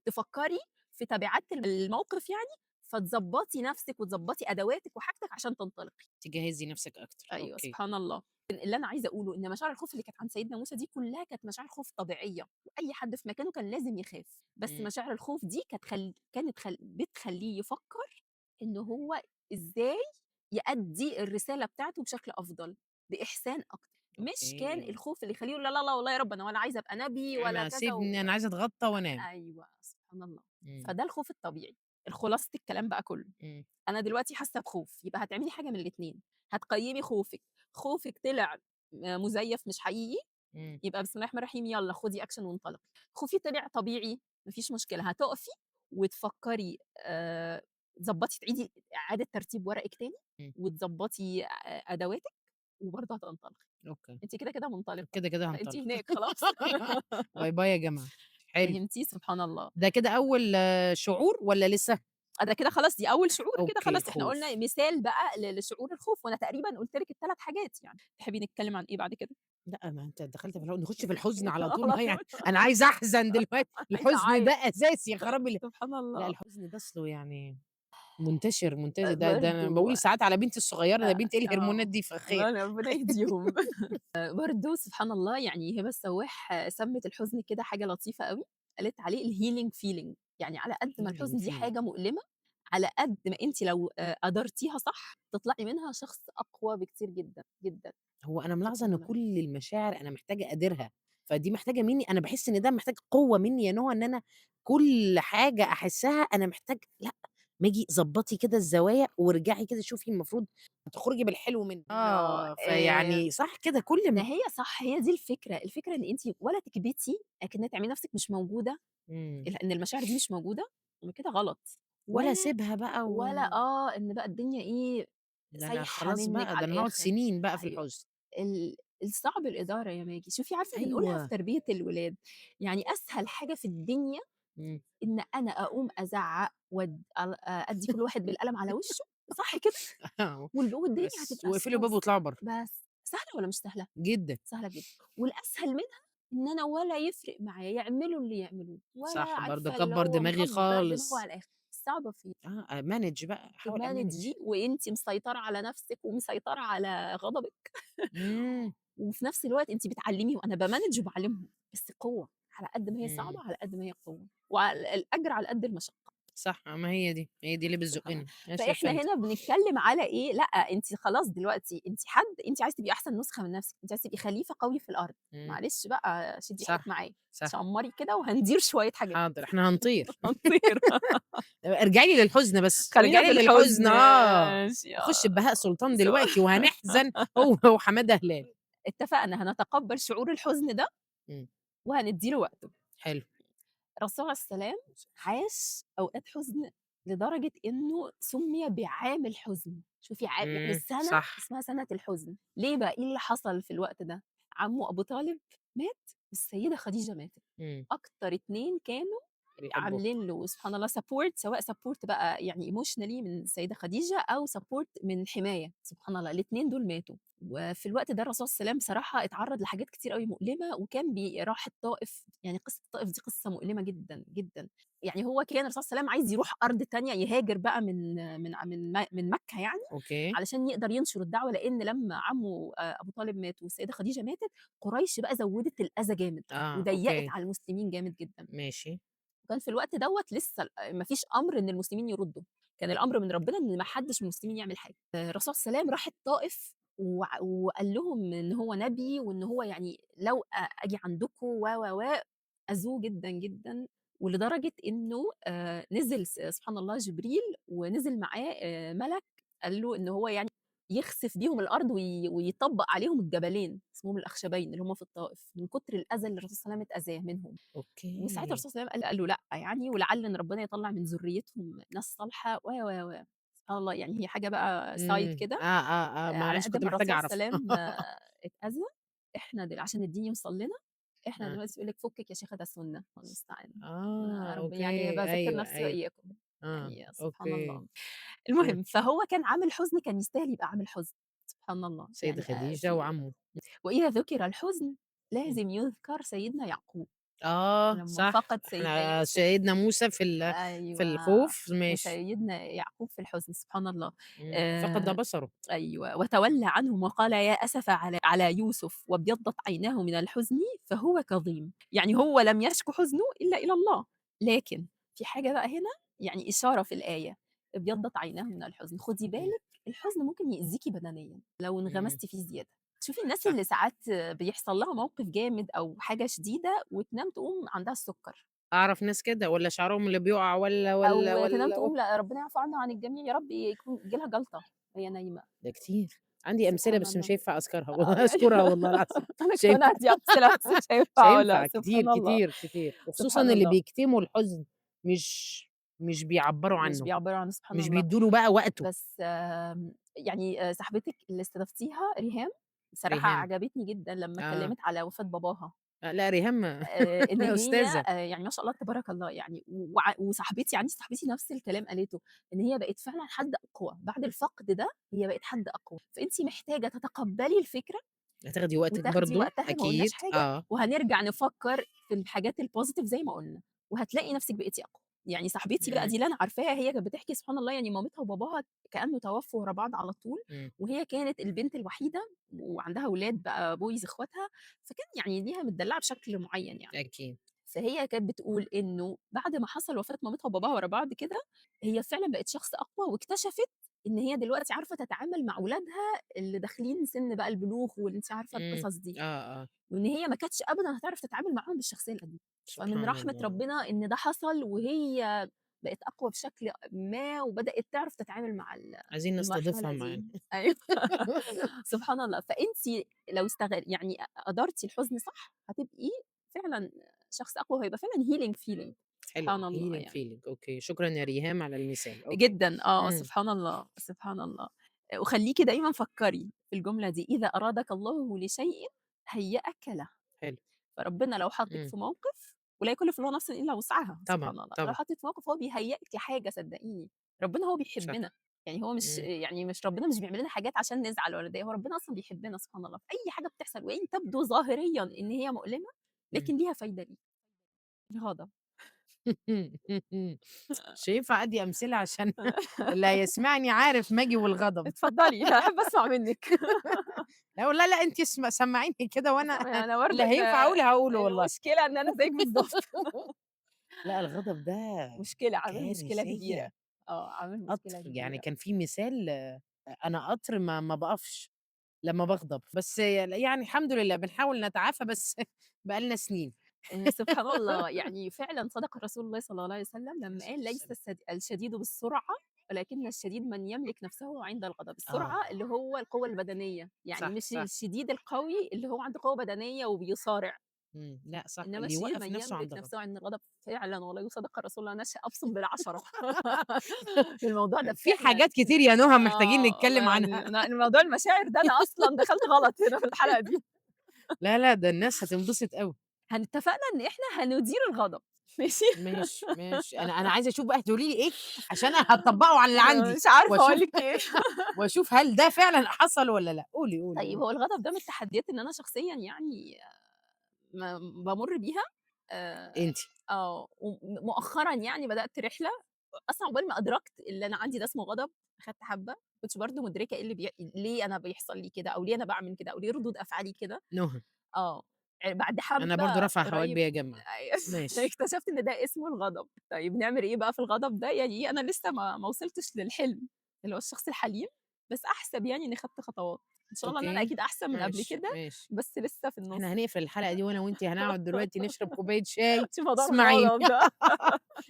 تفكّري في تبعات الموقف يعني، فتضبّطي نفسِك وتضبّطي أدواتِك وحاجتِك عشان تنطلقي. تجهّزي نَفْسِك أكتر، أيوه okay. سبحان الله. اللي أنا عايزة أقوله إن مشاعر الخوف اللي كانت عند سيدنا موسى دي كلّها كانت مشاعر خوف طبيعية، وأي حد في مكانه كان لازم يخاف، بس إمم. مشاعر الخوف دي كانت خل كانت خل بتخلّيه يفكّر إن هو إزاي يأدّي الرسالة بتاعته بشكل أفضل، بإحسان أكتر، مش كان أوكي. الخوف اللي يخلّيه يقول لا، لا، لا والله يا رب أنا ولا عايز أبقى نبي ولا أنا كذا سيبني أنا عايزة أتغطّى وأنام. أيوه، سبحان الله. إمم. فده الخوف الطبيعي. الخلاصة الكلام بقى كلّه إمم. أنا دلوقتي حاسة بخوف، يبقى هتعملي حاجة من الاتنين، هتقيّمي خوفِك، خوفِك طلع مزيف مش حقيقي، إمم. يبقى بسم الله الرحمن الرحيم يالّا خدي action وانطلقي، خوفي طلع طبيعي ما فيش مشكلة، هتُقفي وتفكّري تضبّطي تعيدي إعادة ترتيب ورقِك تاني، إمم. وتضبّطي أدواتِك، وبرضه هتنطلقي. okay. أنتِ كده، كده منطلقة، كده، كده فأنتِ هانطلق. هناك خلاص. bye bye يا جماعة. حلو. فهمتِ؟ سبحان الله. ده كده أول شعور والّا لسه؟ آه، ده كده خلاص دي أول شعور كده أوكي، خلاص، إحنا قُلنا الخوف. مثال بقى لشعور الخوف، وأنا تقريبًا قُلت لِك ال3 حاجات يعني. تحبي نتكلم عن إيه بعد كده؟ لأ، ما أنت دخلت في نخش في الحزن على طول على ما يعني طول. أنا عايزة أحزن دلوقتي، عايزة الحزن ده أعيط. أساسي يا خرابي سبحان لأ، الله. الحزن ده أصله يعني منتشر، منتشر ده أنا برضه باقول ساعات على بنتي الصغيرة، يا بنتي إيه الهرمونات آه، دي فخير. الله ربنا يهديهم. برضه سبحان الله يعني هبة السواح سمِّت الحزن كده حاجة لطيفة أوي، قالت عليه الhealing feeling، يعني على قد ما healing الحزن دي feeling. حاجة مؤلمة، على قد ما أنتِ لو قدرتيها صح، تطلعي منها شخص أقوى بكتير جدًا، جدًا. هو أنا ملاحظة سبحان إن الله. كل المشاعر أنا محتاجة أديرها، فدي محتاجة منّي أنا باحس إن ده محتاج قوة منّي يا نهى إن أنا كل حاجة أحسّها أنا محتاج لأ، ما آجي ضبّطي كده الزوايا وارجعي كده شوفي المفروض تخرجي بالحلو منه. آه، آه، فيعني صح كده كل ما هي صح، هي دي الفكرة، الفكرة إن أنتِ ولا تكبتي، أكنّ تعملي نفسِك مش موجودة، إمم. إن المشاعر دي مش موجودة، وكده غلط، ولا ولا أسيبها بقى و ولا آه، إن بقى الدنيا إيه، ده أنا سايحة خلاص منِّك بقى، ده على أنا هاقعد الآخر. سنين بقى في أيوه. الحزن. ال الصعب الإدارة يا ماجي، شوفي عارفة بنقولها في أيوه. تربية الولاد، يعني أسهل حاجة في الدنيا إمم. إن أنا أقوم أزعّق وأد أل أدّي كل واحد بالقلم على وشه، صح كده؟ آه، والدنيا بس هتبقى واقفلي الباب smooth. واطلعي برّه. بس سهلة والّا مش سهلة؟ جدًا. سهلة جدًا. والأسهل منها إن أنا ولا يفرق معايا، يعملوا اللي يعملوه، ولا صح برضه عارفة اللي أكبّر هو دماغي مكبّر دماغه خالص. على الآخر. الصعبة فين؟ آه، أmanage بقى، أحاول تmanage أmanage. وأنتِ مسيطرة على نفسِك ومسيطرة على غضبِك. إمم. وفي نفس الوقت أنتِ بتعلّميهم، أنا باmanage وباعلّمهم، بس قوة، على قد ما هي إمم. صعبة، على قد ما هي قوة، الأجر على قد المشقة. صح، ما هي دي، هي دي اللي سبحان الله. بتزُقّنا. ماشي يا فإحنا فندم. هنا بنتكلم على إيه، لأ أنتِ خلاص دلوقتي أنتِ حد أنتِ عايزة تبقي أحسن نسخة من نفسِك، أنتِ عايزة تبقي خليفة قوي في الأرض، إمم. معلش بقى شدي حيلِك صح، معايا، صح. شمّري كده وهندير شوية حاجات. حاضر، إحنا هنطير. هنطير. ارجعي لي للحزن بس، خلّينا ارجعي في لي للحزن الحزن آه. ماشي أخُش آه. ببهاء سلطان سو دلوقتي وهنحزن هو وحمادة هلال. اتفقنا هنتقبّل شعور الحزن ده إمم. وهندّي له وقته. حلو. الرسول عليه السلام عاش أوقات حزن لدرجة إنه سُمّي بعام الحزن، شوفي يعني إمم، السنة صح. اسمها سنة الحزن، ليه بقى؟ إيه اللي حصل في الوقت ده؟ عمه أبو طالب مات والسيدة خديجة ماتت، إمم. أكتر 2 كانوا بيحبوه. عاملين له سبحان الله support، سواء support بقى يعني emotionally من السيدة خديجة أو support من حماية، سبحان الله الاتنين دول ماتوا. وفي الوقت ده الرسول صلى الله عليه وسلم بصراحة اتعرّض لحاجات كتير أوي مؤلمة، وكان راح الطائف، يعني قصة الطائف دي قصة مؤلمة جدًا، جدًا. يعني هو كان الرسول صلى الله عليه وسلم عايز يروح أرض تانية يهاجر بقى من مكة يعني، okay. علشان يقدر ينشر الدعوة، لإن لمّا عمه أبو طالب مات والسيدة خديجة ماتت، قريش بقى زوّدت الأذى جامد، آه، وضيّقت okay. على المسلمين جامد جدًا. ماشي. وكان في الوقت دوّة لسه ما فيش أمر إن المسلمين يردوا، كان الأمر من ربنا إن ما حدش من المسلمين يعمل حاجة. الرسول صلى الله عليه وسلم راح الطائف وقال لهم إن هو نبي وإن هو يعني لو أجي عندكم و، أذوه جدًا، جدًا، ولدرجة إنه نزل سبحان الله جبريل ونزل معاه ملك قال له إن هو يعني يخسف بيهم الأرض ويطبّق عليهم الجبلين، اسمهم الأخشبين اللي هم في الطائف، من كتر الأذى اللي الرسول صلى الله عليه وسلم اتأذاه منهم. وساعتها okay. الرسول صلى الله عليه وسلم قال له لأ يعني، ولعل إن ربنا يطلّع من ذريتهم ناس صالحة و. سبحان الله يعني هي حاجة بقى side إمم. كده، آه، آه، آه، على معلش قد كنت ما محتاجة الرسول أعرفها. صلى الله عليه وسلم اتأذى، إحنا عشان الدين يوصل لنا، إحنا آه. دلوقتي يقول لِك فكِك يا شيخة ده سُنّة، الله المستعان. يا آه، رب يعني okay. باذكّر أيوه، نفسي أيوه. وإياكم، آه، يعني سبحان أوكي. الله. إمم. المهم، فهو كان عامل حزن كان يستاهل يبقى عامل حزن، سبحان الله. السيدة يعني خديجة في وعمه. وإذا ذُكر الحزن إمم. لازم يُذكر سيدنا يعقوب. آه، لمّا صح. فقد سيدنا إحنا يوسف. سيدنا موسى في في أيوه، الخوف، ماشي. وسيدنا يعقوب في الحزن، سبحان الله. إمم. فقد آآ بصره. أيوه، وتولى عنهم وقال يا أسفا على يوسف وابيضت عيناه من الحزن فهو كظيم. يعني هو لم يشك حزنه إلا إلى الله، لكن في حاجة بقى هنا يعني إشارة في الآية، ابيضت عيناه من الحزن، خدي إمم. بالِك الحزن ممكن يأذيكِ بدنيًا لو إمم. انغمستِ فيه زيادة. شوفي الناس صح. اللي ساعات بيحصل لها موقف جامد أو حاجة شديدة وتنام تقوم عندها السكر. أعرف ناس كده والّا شعرهم اللي بيُقع والّا، والّا، أو تنام والّا تقوم لأ ربنا يعفو عنا وعن الجميع يا رب يكون ييجي لها جلطة وهي نايمة. ده كتير. عندي أمثلة سبحان بس الله. مش هينفع أذكرها آه يعني أذكرها والله العظيم أنا مش كمان هينفع. عندي أمثلة بس مش مش هينفع أقولها، هينفع كتير، سبحان الله، كتير، كتير، وخصوصًا سبحان اللي الله. بيكتموا الحزن مش مش بيعبّروا مش عنه، بيعبّروا عنه سبحان مش الله. بيدّوا له بقى وقته. بس يعني صاحبتِك اللي استضفتيها ريهام، بصراحة ريهام، عجبتني جدًا لمّا آه. اتكلمت على وفاة باباها. آه، لأ ريهام إن هي أستاذة. يعني ما شاء الله تبارك الله يعني وصاحبتي عندي صاحبتي نفس الكلام قالته، إن هي بقت فعلًا حد أقوى، بعد الفقد ده هي بقت حد أقوى، فأنتِ محتاجة تتقبلي الفكرة هتاخدي وقتِك وتاخدي برضه وقتها ما قلناش أكيد، حاجة، آه. وهنرجع نفكر في الحاجات الpositive زي ما قلنا، وهتلاقي نفسِك بقيتِ أقوى. يعني صاحبتي بقى إمم. دي اللي أنا عارفاها هي كانت بتحكي سبحان الله يعني مامتها وباباها كأنه توفوا ورا بعض على طول، إمم. وهي كانت البنت الوحيدة وعندها ولاد بقى boys أخواتها، فكان يعني ليها متدلعة بشكل معين يعني. أكيد. فهي كانت بتقول إنه بعد ما حصل وفاة مامتها وباباها ورا بعض كده، هي فعلًا بقت شخص أقوى واكتشفت إن هي دلوقتي عارفة تتعامل مع ولادها اللي داخلين سِن بقى البلوغ واللي أنتِ عارفة إمم. القصص دي، آه، آه. وإن هي ما كانتش أبدًا هتعرف تتعامل معاهم بالشخصية القديمة. فمن سبحان رحمة الله. ربنا إن ده حصل وهي بقت أقوى بشكل ما وبدأت تعرف تتعامل مع عايزين نستضيفها المرحلة دي. معانا. أيوه سبحان الله. فأنتِ لو يعني أدرتِ الحزن صح، هتبقي فعلًا شخص أقوى وهيبقى فعلًا healing feeling حلو سبحان الله healing يعني. feeling okay، شكرًا يا ريهام على المثال، okay. جدًا آه، إمم. سبحان الله، سبحان الله. وخلّيكِ دايمًا فكّري في الجملة دي، إذا أرادك الله لشيء هيأك له. حلو. فربنا لو حطِّك إمم. في موقف ولا يكلِّف الله نفسًا إلا وسعها طبعًا، سبحان الله، لو طبعًا. حطِّك في موقف هو بيهيأِك لحاجة صدقيني، ربنا هو صح. بيحبنا، يعني هو مش إمم. يعني مش ربنا مش بيعمل لنا حاجات عشان نزعل ولا نتضايق، هو ربنا أصلًا بيحبنا سبحان الله، فأي حاجة بتحصل وإن تبدو ظاهريًا إن هي مؤلمة، إمم. لكن ليها فايدة ليك. غضب. مش هينفع أدّي أمثلة عشان اللي هيسمعني عارف ماجي والغضب. اتفضلي، هاحب أسمع منِّك. لا والله لأ أنتِ سمّعيني كده وأنا أنا برضه اللي هينفع أقوله هاقوله والله. المشكلة إن أنا زيِّك بالضبط. لأ الغضب ده مشكلة، عامل مشكلة كارثية. كبيرة، آه، عامل قطر، مشكلة يعني كبيرة. كان في مثال أنا قطر ما باقفش لمّا باغضب، بس يعني الحمد لله بنحاول نتعافى بس بقى لنا سنين. سبحان الله، يعني فعلًا صدق رسول الله صلى الله عليه وسلم عليه لمّا الصلاة قال: "ليس والسلام. الشديد بالسرعة، ولكن الشديد من يملك نفسه عند الغضب." السرعة آه. اللي هو القوة البدنية، يعني صح، مش صح. الشديد القوي اللي هو عنده قوة بدنية وبيصارع، إمم. لأ صح، إنما اللي الشديد يوقّف من نفسه يملك عند غضب. نفسه عند الغضب. فعلًا والله وصدق رسول الله، أنا أبصم بال10 الموضوع ده في فعلًا حاجات كتير يا نهى محتاجين آه، والله نتكلم عنها. العظيم أنا الموضوع المشاعر ده أنا أصلًا دخلت غلط هنا في الحلقة دي. لا، لا، ده الناس هتنبسط أوي. اتفقنا إن إحنا هندير الغضب ماشي؟ ماشي، ماشي. أنا عايزة أشوف بقى هتقولي لي إيه عشان أنا هاطبّقه على اللي أنا عندي مش عارفة أقول وأشوف لِك إيه. وأشوف هل ده فعلًا حصل والّا لأ. قولي، قولي، طيب قولي. هو الغضب ده من التحديات اللي أنا شخصيًا يعني ما بامُر بيها آآ أنتِ. آه، ومؤخرًا يعني بدأت رحلة أصلًا عقبال ما أدركت اللي أنا عندي ده اسمه غضب، أخدت حبّة، ما كنتش برضه مدركة إيه اللي ليه أنا بيحصل لي كده أو ليه أنا باعمل كده أو ليه ردود أفعالي كده. نهى. آه، بعد أنا برضه حبّة رافعة قريب حواجبي يا جماعة. أيوه ماشي. اكتشفت إن ده اسمه الغضب. طيب نعمل إيه بقى في الغضب ده؟ يعني إيه أنا لسه ما وصلتش للحلم، اللي هو الشخص الحليم، بس أحسب يعني إني خدت خطوات. إن شاء الله إن أنا أوكي، أكيد أحسن من قبل ماشي، كده، ماشي. بس لسه في النُص. إحنا هنقفل الحلقة دي وأنا وأنتِ هنقعد دلوقتي نشرب كوباية شاي شوف موضوع اسمعيني. الغضب ده.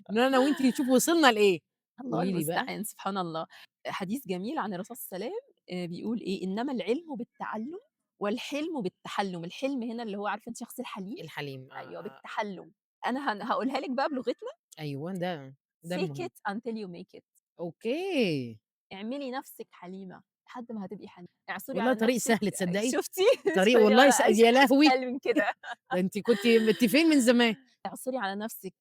إن أنا وأنتِ نشوف وصلنا لإيه. الله قولي لي بقى. المستعان، سبحان الله. حديث جميل عن الرسول صلى الله عليه وسلم بيقول إيه: "إنما العلم بالتعلُّم والحلم بالتحلُّم." الحلم هنا اللي هو عارفة أنتِ الشخص الحليم؟ الحليم. آه، أيوه، آه، آه. بالتحلُّم. أنا هاقولها لِك بقى بلغتنا أيوه، ده fake المهم. it until you make it. okay. اعملي نفسِك حليمة لحد ما هتبقي حليمة، اعصري والله على طريق نفسِك سهل تصدّقي؟ شُفتِ؟ طريق والله يا لهوي! أسهل من كده. ده أنتِ كنتِ أنتِ فين من زمان؟ اعصري على نفسِك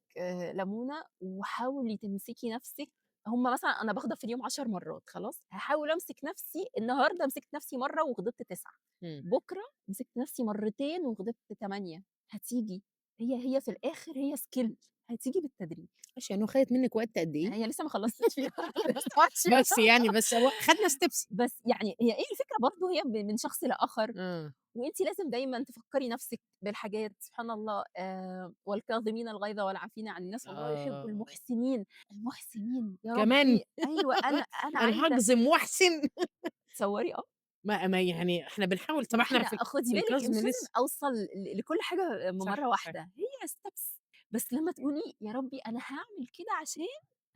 لمونة وحاولي تمسكي نفسِك. هم مثلًا أنا باغضب في اليوم 10 مرات خلاص، هاحاول أمسك نفسي النهارده مسكت نفسي مرة وغضبت 9، إمم. بُكرة مسكت نفسي مرتين وغضبت 8، هتيجي. هي في الآخر هي skill هتيجي بالتدريج. ماشي يعني هو خدت منِّك وقت قد إيه؟ هي لسه ما خلصتش فيها لسه ماشية. بس يعني بس هو خدنا steps. بس يعني هي إيه الفكرة برضه هي من شخص لآخر، آه. وأنتِ لازم دايمًا تفكّري نفسِك بالحاجات سبحان الله والكاظمين الغيظ والعافين عن الناس والله يحب آه. المحسنين، المحسنين يا كمان! ربي أيوه أنا أنا عايزة هاجزم وأحسن. تصوّري آه، ما يعني إحنا بنحاول طب ما إحنا إحنا في خدي في بالِك الكظم مش لازم لسه. أوصل لكل حاجة صح، مرّة صح. واحدة، هي steps بس لمّا تقولي يا ربي أنا هاعمل كده عشان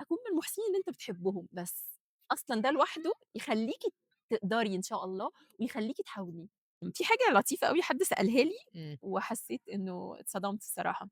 أكون من المحسنين اللي أنت بتحبهم، بس أصلًا ده لوحده يخلّيكِ تقدري إن شاء الله ويخلّيكِ تحاولي. في حاجة لطيفة أوي حد سألها لي إمم. وحسيت إنه اتصدمت الصراحة،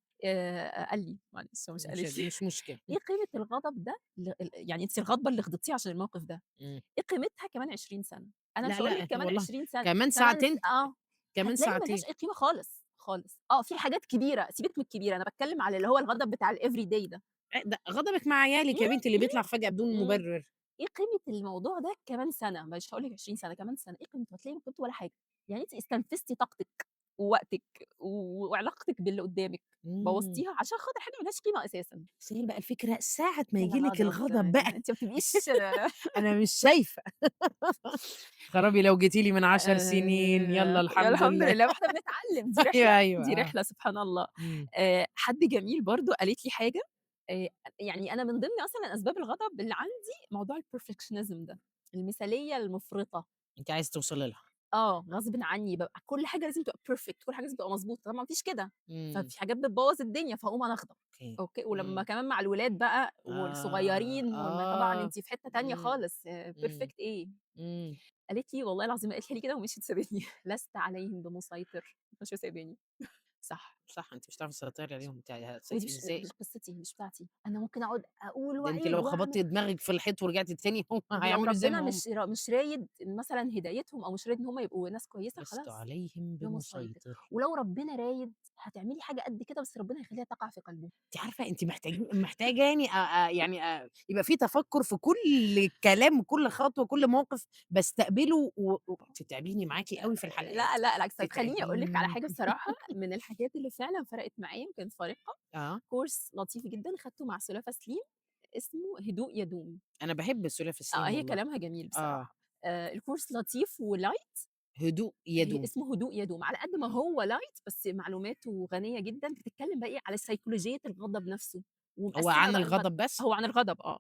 قال لي، معلش هو مش مش قالت لي، مش مشكلة. إيه قيمة الغضب ده ل ال يعني أنتِ الغضبة اللي غضبتيها عشان الموقف ده، إمم. إيه قيمتها كمان 20 سنة؟ أنا لأ، مش هاقول لِك لأ، كمان والله 20 سنة، كمان كمان ساعتين آه، كمان هتلاقي ما ساعتين. لهاش أي قيمة خالص، خالص. آه، في حاجات كبيرة، سيبِك من الكبيرة، أنا باتكلم على اللي هو الغضب بتاع الevery day ده. ده غضبِك مع عيالِك إمم، يا بنتي اللي إمم، بيطلع فجأة بدون إمم. مبرر. إيه قيمة الموضوع ده كمان سنة، مش هاقول لِك 20 سنة، كمان سنة، إيه قيمته؟ هتلاقي قيمته ولا حاجة. يعني أنتِ استنفذتِ طاقتِك ووقتِك وعلاقتِك باللي قدامِك، إمم. بوظتيها عشان خاطر حاجة ما لهاش قيمة أساسًا. بس هي بقى الفكرة ساعة ما ييجي لِك الغضب الغضب ده بقى أنتِ ما بتبقيش أنا مش شايفة. خرابي لو جيتِ لي من 10 سنين يالّا يا الحمد الحمد لله. لله، ما إحنا بنتعلم، دي أيوه، رحلة، أيوه، دي آه. رحلة سبحان الله. إمم. حد جميل برضه قالت لي حاجة، آآ يعني أنا من ضمن أصلًا أسباب الغضب اللي عندي موضوع الperfectionism ده، المثالية المفرطة. أنتِ عايزة توصلي لها. آه، غصبٍ عني بابقى كل حاجة لازم تبقى perfect، كل حاجة لازم تبقى مضبوطة، طبعًا ما فيش كده، إمم. ففي حاجات بتبوظ الدنيا، فاقوم أنا أغضب، okay. okay، ولمّا إمم. كمان مع الولاد بقى آه، والصغيرين طبعًا آه. أنتِ في حتة تانية إمم، خالص، إمم، perfect إيه؟ إمم. قالت لي والله العظيم قالتها لي كده ومشيت سابتني، لست عليهم بمسيطر، ماشية وسايباني. صح. صح، أنتِ مش هتعرفي تسيطري عليهم، أنتِ ودي مش إزاي؟ مش قصتي، مش بتاعتي، أنا ممكن أقعد أقول ده أنتِ وأعيد لو وأعمل، خبطتِ دماغِك في الحيط ورجعتِ تاني هم ولو هيعملوا زي ربنا ما هم. مش رايد مثلًا هدايتهم أو مش رايد إن هم يبقوا ناس كويسة، لست خلاص. عليهم بمسيطر، بمسيطر. ولو ربنا رايد هتعملي حاجة قد كده بس ربنا هيخلّيها تقع في قلبه. أنتِ عارفة أنتِ محتاجاني أ أ يعني يبقى في تفكُّر في كل كلام وكل خطوة وكل موقف باستقبله و و تتعبيني معاكِ أوي في لأ، الحلقات، لأ، العكس. طيب خلّيني أقول لِك على تتعبيني. حاجة بصراحة من الحاجات اللي فعلًا فرقت معايا وكانت فارقة، آه. course لطيف جدًا خدته مع سلافة سليم اسمه هدوء يدوم. أنا باحب سُلافة آه، سليم هي والله. كلامها جميل آه. بصراحة. الcourse لطيف وlight، هدوء يدوم. اسمه هدوء يدوم، على قد ما هو light بس معلوماته غنية جدًا، بتتكلم بقى إيه، على سيكولوجية الغضب نفسه، هو ومقسّمة عن بقى الغضب بس؟ هو عن الغضب آه،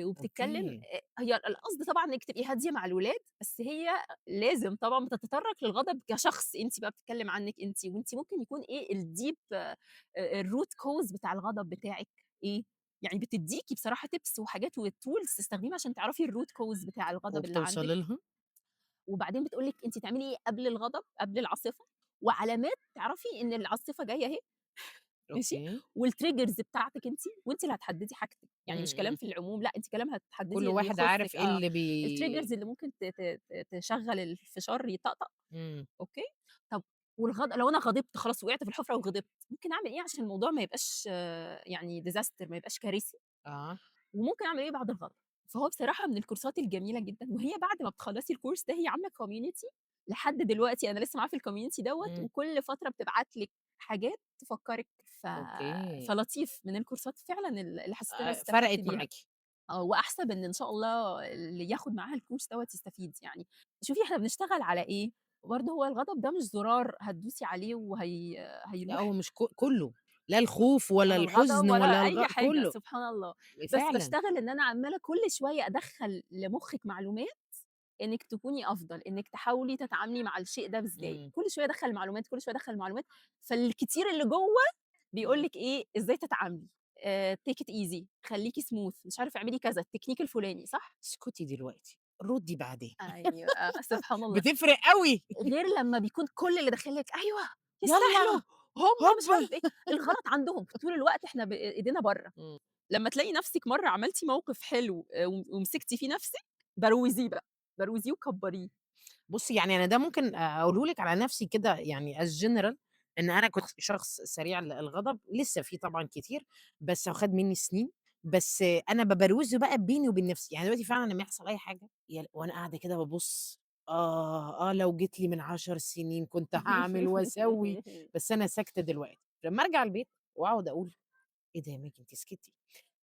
وبتتكلم okay. هي القصد طبعًا إنِّك تبقي هادية مع الولاد، بس هي لازم طبعًا بتتطرق للغضب كشخص، أنتِ بقى بتتكلم عنِّك أنتِ، وأنتِ ممكن يكون إيه الdeep الroot cause بتاع الغضب بتاعِك إيه، يعني بتدّيكِ بصراحة tips وحاجات وtools تستخدميها عشان تعرفي الroot cause بتاع الغضب اللي عندِك. وبتوصلي لها؟ وبعدين بتقول لِك أنتِ تعملي إيه قبل الغضب، قبل العاصفة، وعلامات تعرفي إن العاصفة جاية أهي، ماشي، okay. والtriggers بتاعتِك أنتِ، وأنتِ اللي هتحددي حاجتِك، إمم، يعني مش كلام إمم. في العموم، لأ أنتِ كلام كل هتحددي اللي واحد عارف يخصِّك إيه آه، اللي بي الtriggers اللي ممكن ت ت ت تشغّل الفشار يطقطق، إمم. okay، طب لو أنا غضبت خلاص وقعت في الحفرة وغضبت، ممكن أعمل إيه عشان الموضوع ما يبقاش يعني disaster، ما يبقاش كارثي؟ آه. وممكن أعمل إيه بعد الغضب؟ فهو بصراحة من الكورسات الجميلة جدًا، وهي بعد ما بتخلّصي ال course ده هي عاملة community لحد دلوقتي أنا لسه معاها في الcommunity دوّة، إمم. وكل فترة بتبعت لِك حاجات تفكّرِك، okay. فلطيف من الكورسات فعلًا اللي حسيت إن أنا استفدت فرقت بيها. معاكِ. آه، وأحسب إن شاء الله اللي ياخد معاها ال course دوّة يستفيد يعني. شوفي إحنا بنشتغل على إيه، وبرضه هو الغضب ده مش زرار هتدوسي عليه وهي لأ هو هيروح. مش كُلّه، لا الخوف ولا ولا الغضب الحزن ولا ولا أي حاجة، كُلّه. سبحان الله. بس فعلًا. باشتغل إن أنا عمّالة كل شوية أدخّل لمخِّك معلومات إنِّك تكوني أفضل، إنِّك تحاولي تتعاملي مع الشيء ده إزاي، إمم. كل شوية أدخّل معلومات، كل شوية أدخّل معلومات، فالكتير اللي جوّه بيقول إمم. لِك إيه، إزاي تتعاملي، take it easy، خلّيكِ smooth، مش عارفة اعملي كذا، التكنيك الفلاني، صح؟ اسكتي دلوقتي، ردي بعدين. أيوه، آه، سبحان الله. بتفرق أوي. غير لمّا بيكون كل اللي داخل لِك أيوه، يستاهلوا، يالّا هم مش هوب. عارف إيه، الغلط عندهم، طول الوقت إحنا إيدينا برّه. إمم. لمّا تلاقي نفسِك مرّة عملتِ موقف حلو ومسكتِ فيه نفسِك، بروزيه بقى، بروزيه وكبّريه. بُصّي، يعني أنا ده ممكن أقوله لِك على نفسي كده يعني as general، إن أنا كنت شخص سريع الغضب، لسه في طبعًا كتير، بس هو خَد منّي سنين، بس أنا بابروزه بقى بيني وبين نفسي، يعني دلوقتي فعلًا لمّا يحصل أي حاجة وأنا قاعدة كده بابُص، آه، آه، لو جيت لي من 10 سنين كنت هاعمل وأسوي، بس أنا ساكتة دلوقتي. لمّا أرجع البيت وأقعد أقول إيه ده يا ماجي أنتِ سكتِ،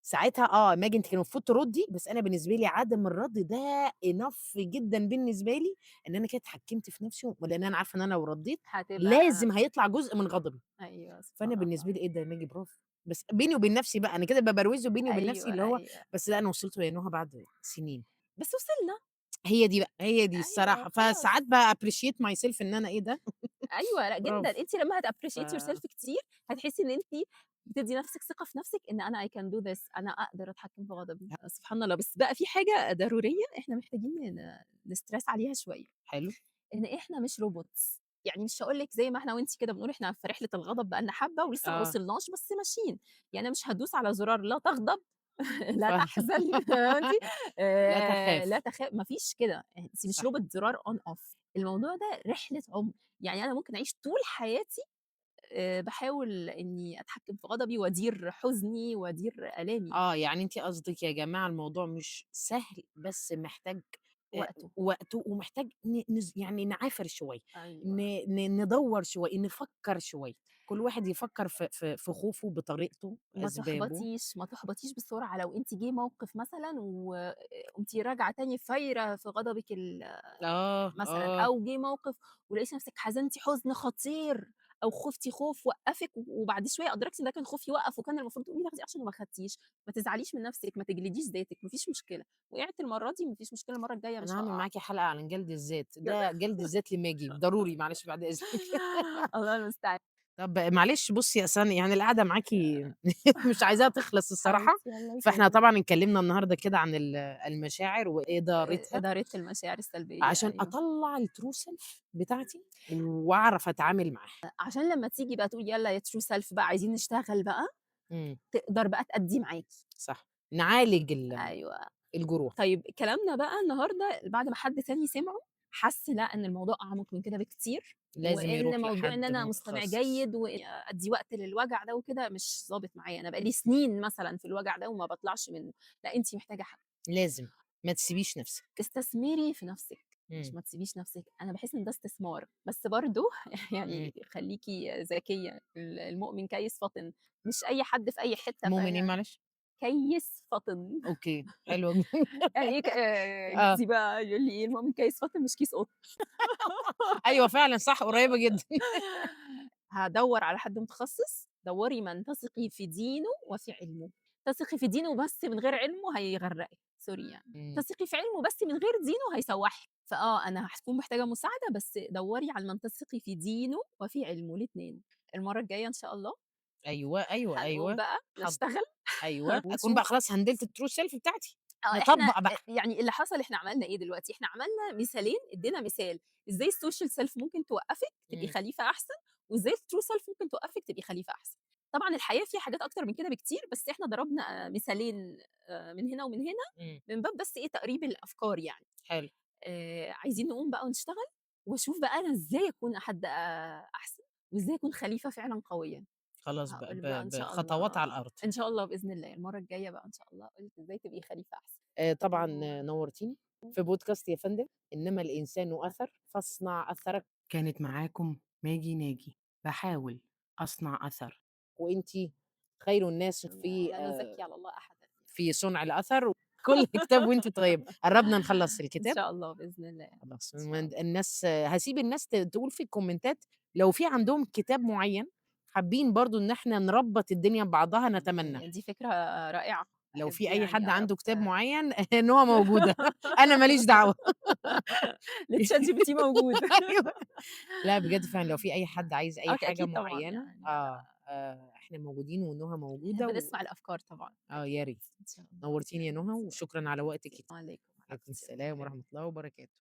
ساعتها آه، ماجي أنتِ كان المفروض تردّي، بس أنا بالنسبة لي عدم الرَد ده enough جدًا بالنسبة لي، إن أنا كده اتحكمت في نفسي، ولإن أنا عارفة إن أنا لو ردّيت هتبقى لازم هيطلع جزء من غضبي. أيوه فأنا سبحان بالنسبة الله. لي إيه ده يا ماجي برافو، بس بيني وبين نفسي بقى أنا كده بابروزه بيني وبين نفسي أيوه، اللي هو أيوه. بس لأ أنا وصلت لنهى بعد سنين. بس وصلنا. هي دي بقى، هي دي أيوه الصراحة، خلاص. فساعات بappreciate myself إن أنا إيه ده أيوه، لأ جدًا، برافو. أنتِ لمّا ف هتappreciate yourself كتير، هتحسي إن أنتِ بتدّي نفسِك ثقة في نفسِك إن أنا I can do this، أنا أقدر أتحكم في غضبي. سبحان الله. بس بقى في حاجة ضرورية إحنا محتاجين نstress عليها شوية، حلو. إن إحنا مش robots. يعني مش هاقول لِك زي ما إحنا وأنتِ كده بنقول إحنا في رحلة الغضب بقى لنا حبة ولسه ما آه. وصلناش، بس ماشيين. يعني أنا مش هادوس على زرار لا تغضب، لا ف تحزن، فاهمة أنتِ؟ لا لا تخاف. ما فيش كده، أنتِ مش صح. روبوت زرار on off. الموضوع ده رحلة عُمر، يعني أنا ممكن أعيش طول حياتي باحاول إني أتحكم في غضبي وأدير حزني وأدير آلامي. آه، يعني أنتِ قصدِك يا جماعة الموضوع مش سهل، بس محتاج وقته. وقته، ومحتاج ن نز يعني نعافر شوية، ن أيوه. ن ندوّر شوية، نفكّر شوية، كل واحد يفكّر في خوفه بطريقته، ما أسبابه. تحبطيش، ما تحبطيش بسرعة لو أنتِ جِه موقف مثلًا وقمتِ راجعة تاني فايرة في غضبِك آه، مثلًا، آه. أو جِه موقف ولقيتِ نفسِك حزنتِ حزن خطير أو خُفتِ خوف وقّفِك، وبعد شوية أدركتِ إن ده كان خوف يوقّف وكان المفروض تقومي تاخدي action وما خدتيش، ما تزعليش من نفسِك، ما تجلديش ذاتِك، ما فيش مشكلة، وقعت المرة دي ما فيش مشكلة، المرة الجاية أنا مش هاعمل هاقع. معاكِ حلقة عن جلد الذات، ده جلد الذات لماجي، ضروري معلش بعد إذنِك. الله المستعان. طب معلش بُصّي، أصل أنا يعني القعدة معاكِ مش عايزاها تخلص الصراحة، حبيبتي الله فإحنا يكرمِك. طبعًا اتكلمنا النهارده كده عن المشاعر وإدارتها. إدارة المشاعر السلبية، عشان أيوه. أطلّع الtrue self بتاعتي وأعرف أتعامل معاها. عشان لمّا تيجي بقى تقولي يالّا يا true self بقى عايزين نشتغل بقى، تقدر بقى تأدّي معاكِ. صح، نعالج أيوه. الجروح. طيب كلامنا بقى النهارده بعد ما حد تاني سمعه، حس لأ إن الموضوع أعمق من كده بكتير، لازم وإن يروح موضوع إن لحد أنا مستمع متخصص. جيد وأدّي وقت للوجع ده وكده مش ضابط معايا، أنا بقى لي سنين مثلًا في الوجع ده وما باطلعش منه، لأ أنتِ محتاجة حد. لازم، ما تسيبيش نفسِك. استثمري في نفسِك، مش ما تسيبيش نفسِك، أنا باحس إن ده استثمار، بس برضه يعني خليكِ ذكية، المؤمن كيّس فطن، مش أي حد في أي حتة مؤمن إيه معلش؟ كيّس فطن. okay، حلو جدًا. يعني إيه آه. جوزي بقى يقول لي إيه: "المؤمن كيّس فطن مش كيس قطن." أيوه فعلًا صح، قريبة جدًا. هادوّر على حد متخصص، دوّري من تثقي في دينه وفي علمه، تثقي في دينه بس من غير علمه هيغرقِك، sorry يعني، تثقي في علمه بس من غير دينه هيسوّحِك، فآه أنا هاكون محتاجة مساعدة، بس دوّري على من تثقي في دينه وفي علمه الاتنين. المرّة الجاية إن شاء الله أيوه، أيوه، هنقوم أيوه. بقى حاضر. نشتغل أيوه، أكون بقى ونشوف. خلاص هندلت الtrue self بتاعتي، إحنا نطبّق بقى. يعني اللي حصل إحنا عملنا إيه دلوقتي، إحنا عملنا مثالين، ادّينا مثال إزاي الsocial self ممكن توقّفِك تبقي خليفة أحسن، وإزاي الtrue self ممكن توقّفِك تبقي خليفة أحسن. طبعًا الحياة فيها حاجات أكتر من كده بكتير، بس إحنا ضربنا مثالين من هنا ومن هنا، من باب بس إيه تقريب الأفكار يعني. حلو. عايزين نقوم بقى ونشتغل، وأشوف بقى أنا إزاي أكون حد أحسن، وإزاي أكون خليفة فعلًا قوية. خلاص بقى هاقول بقى إن شاء بخطوات الله، على الأرض. إن شاء الله بإذن الله، المرّة الجاية بقى إن شاء الله أقول لِك إزاي تبقي خليفة أحسن. طبعًا نورتيني في بودكاست يا فندم، إنما الإنسان أثر، فاصنع أثرك. كانت معاكم ماجي ناجي، باحاول أصنع أثر. وأنتِ خير الناس لا نزكي على الله أحدًا. في صنع الأثر. كل كتاب وأنتِ طيبة. قربنا نخلص إن الكتاب. شاء الله بإذن الله. خلاص، إن شاء الله. الناس هاسيب الناس تقول في الكومنتات لو في عندهم كتاب معين حابين برضو إن إحنا نربط الدنيا ببعضها، نتمنى. دي فكرة رائعة. لو أحب في أي يعني حد أعرف عنده كتاب معين نهى موجودة. أنا ماليش دعوة. الChatGPT موجود. أيوة. لا بجد فعلاً لو في أي حد عايز أي حاجة أكيد طبعاً معينة، يعني على إحنا موجودين ونهى موجودة نحب نسمع الأفكار طبعاً. يا أكيد. ريت. إن شاء الله. نورتيني يا نهى، وشكراً على وقتك. وعليكم. عليكم السلام ورحمة الله وبركاته.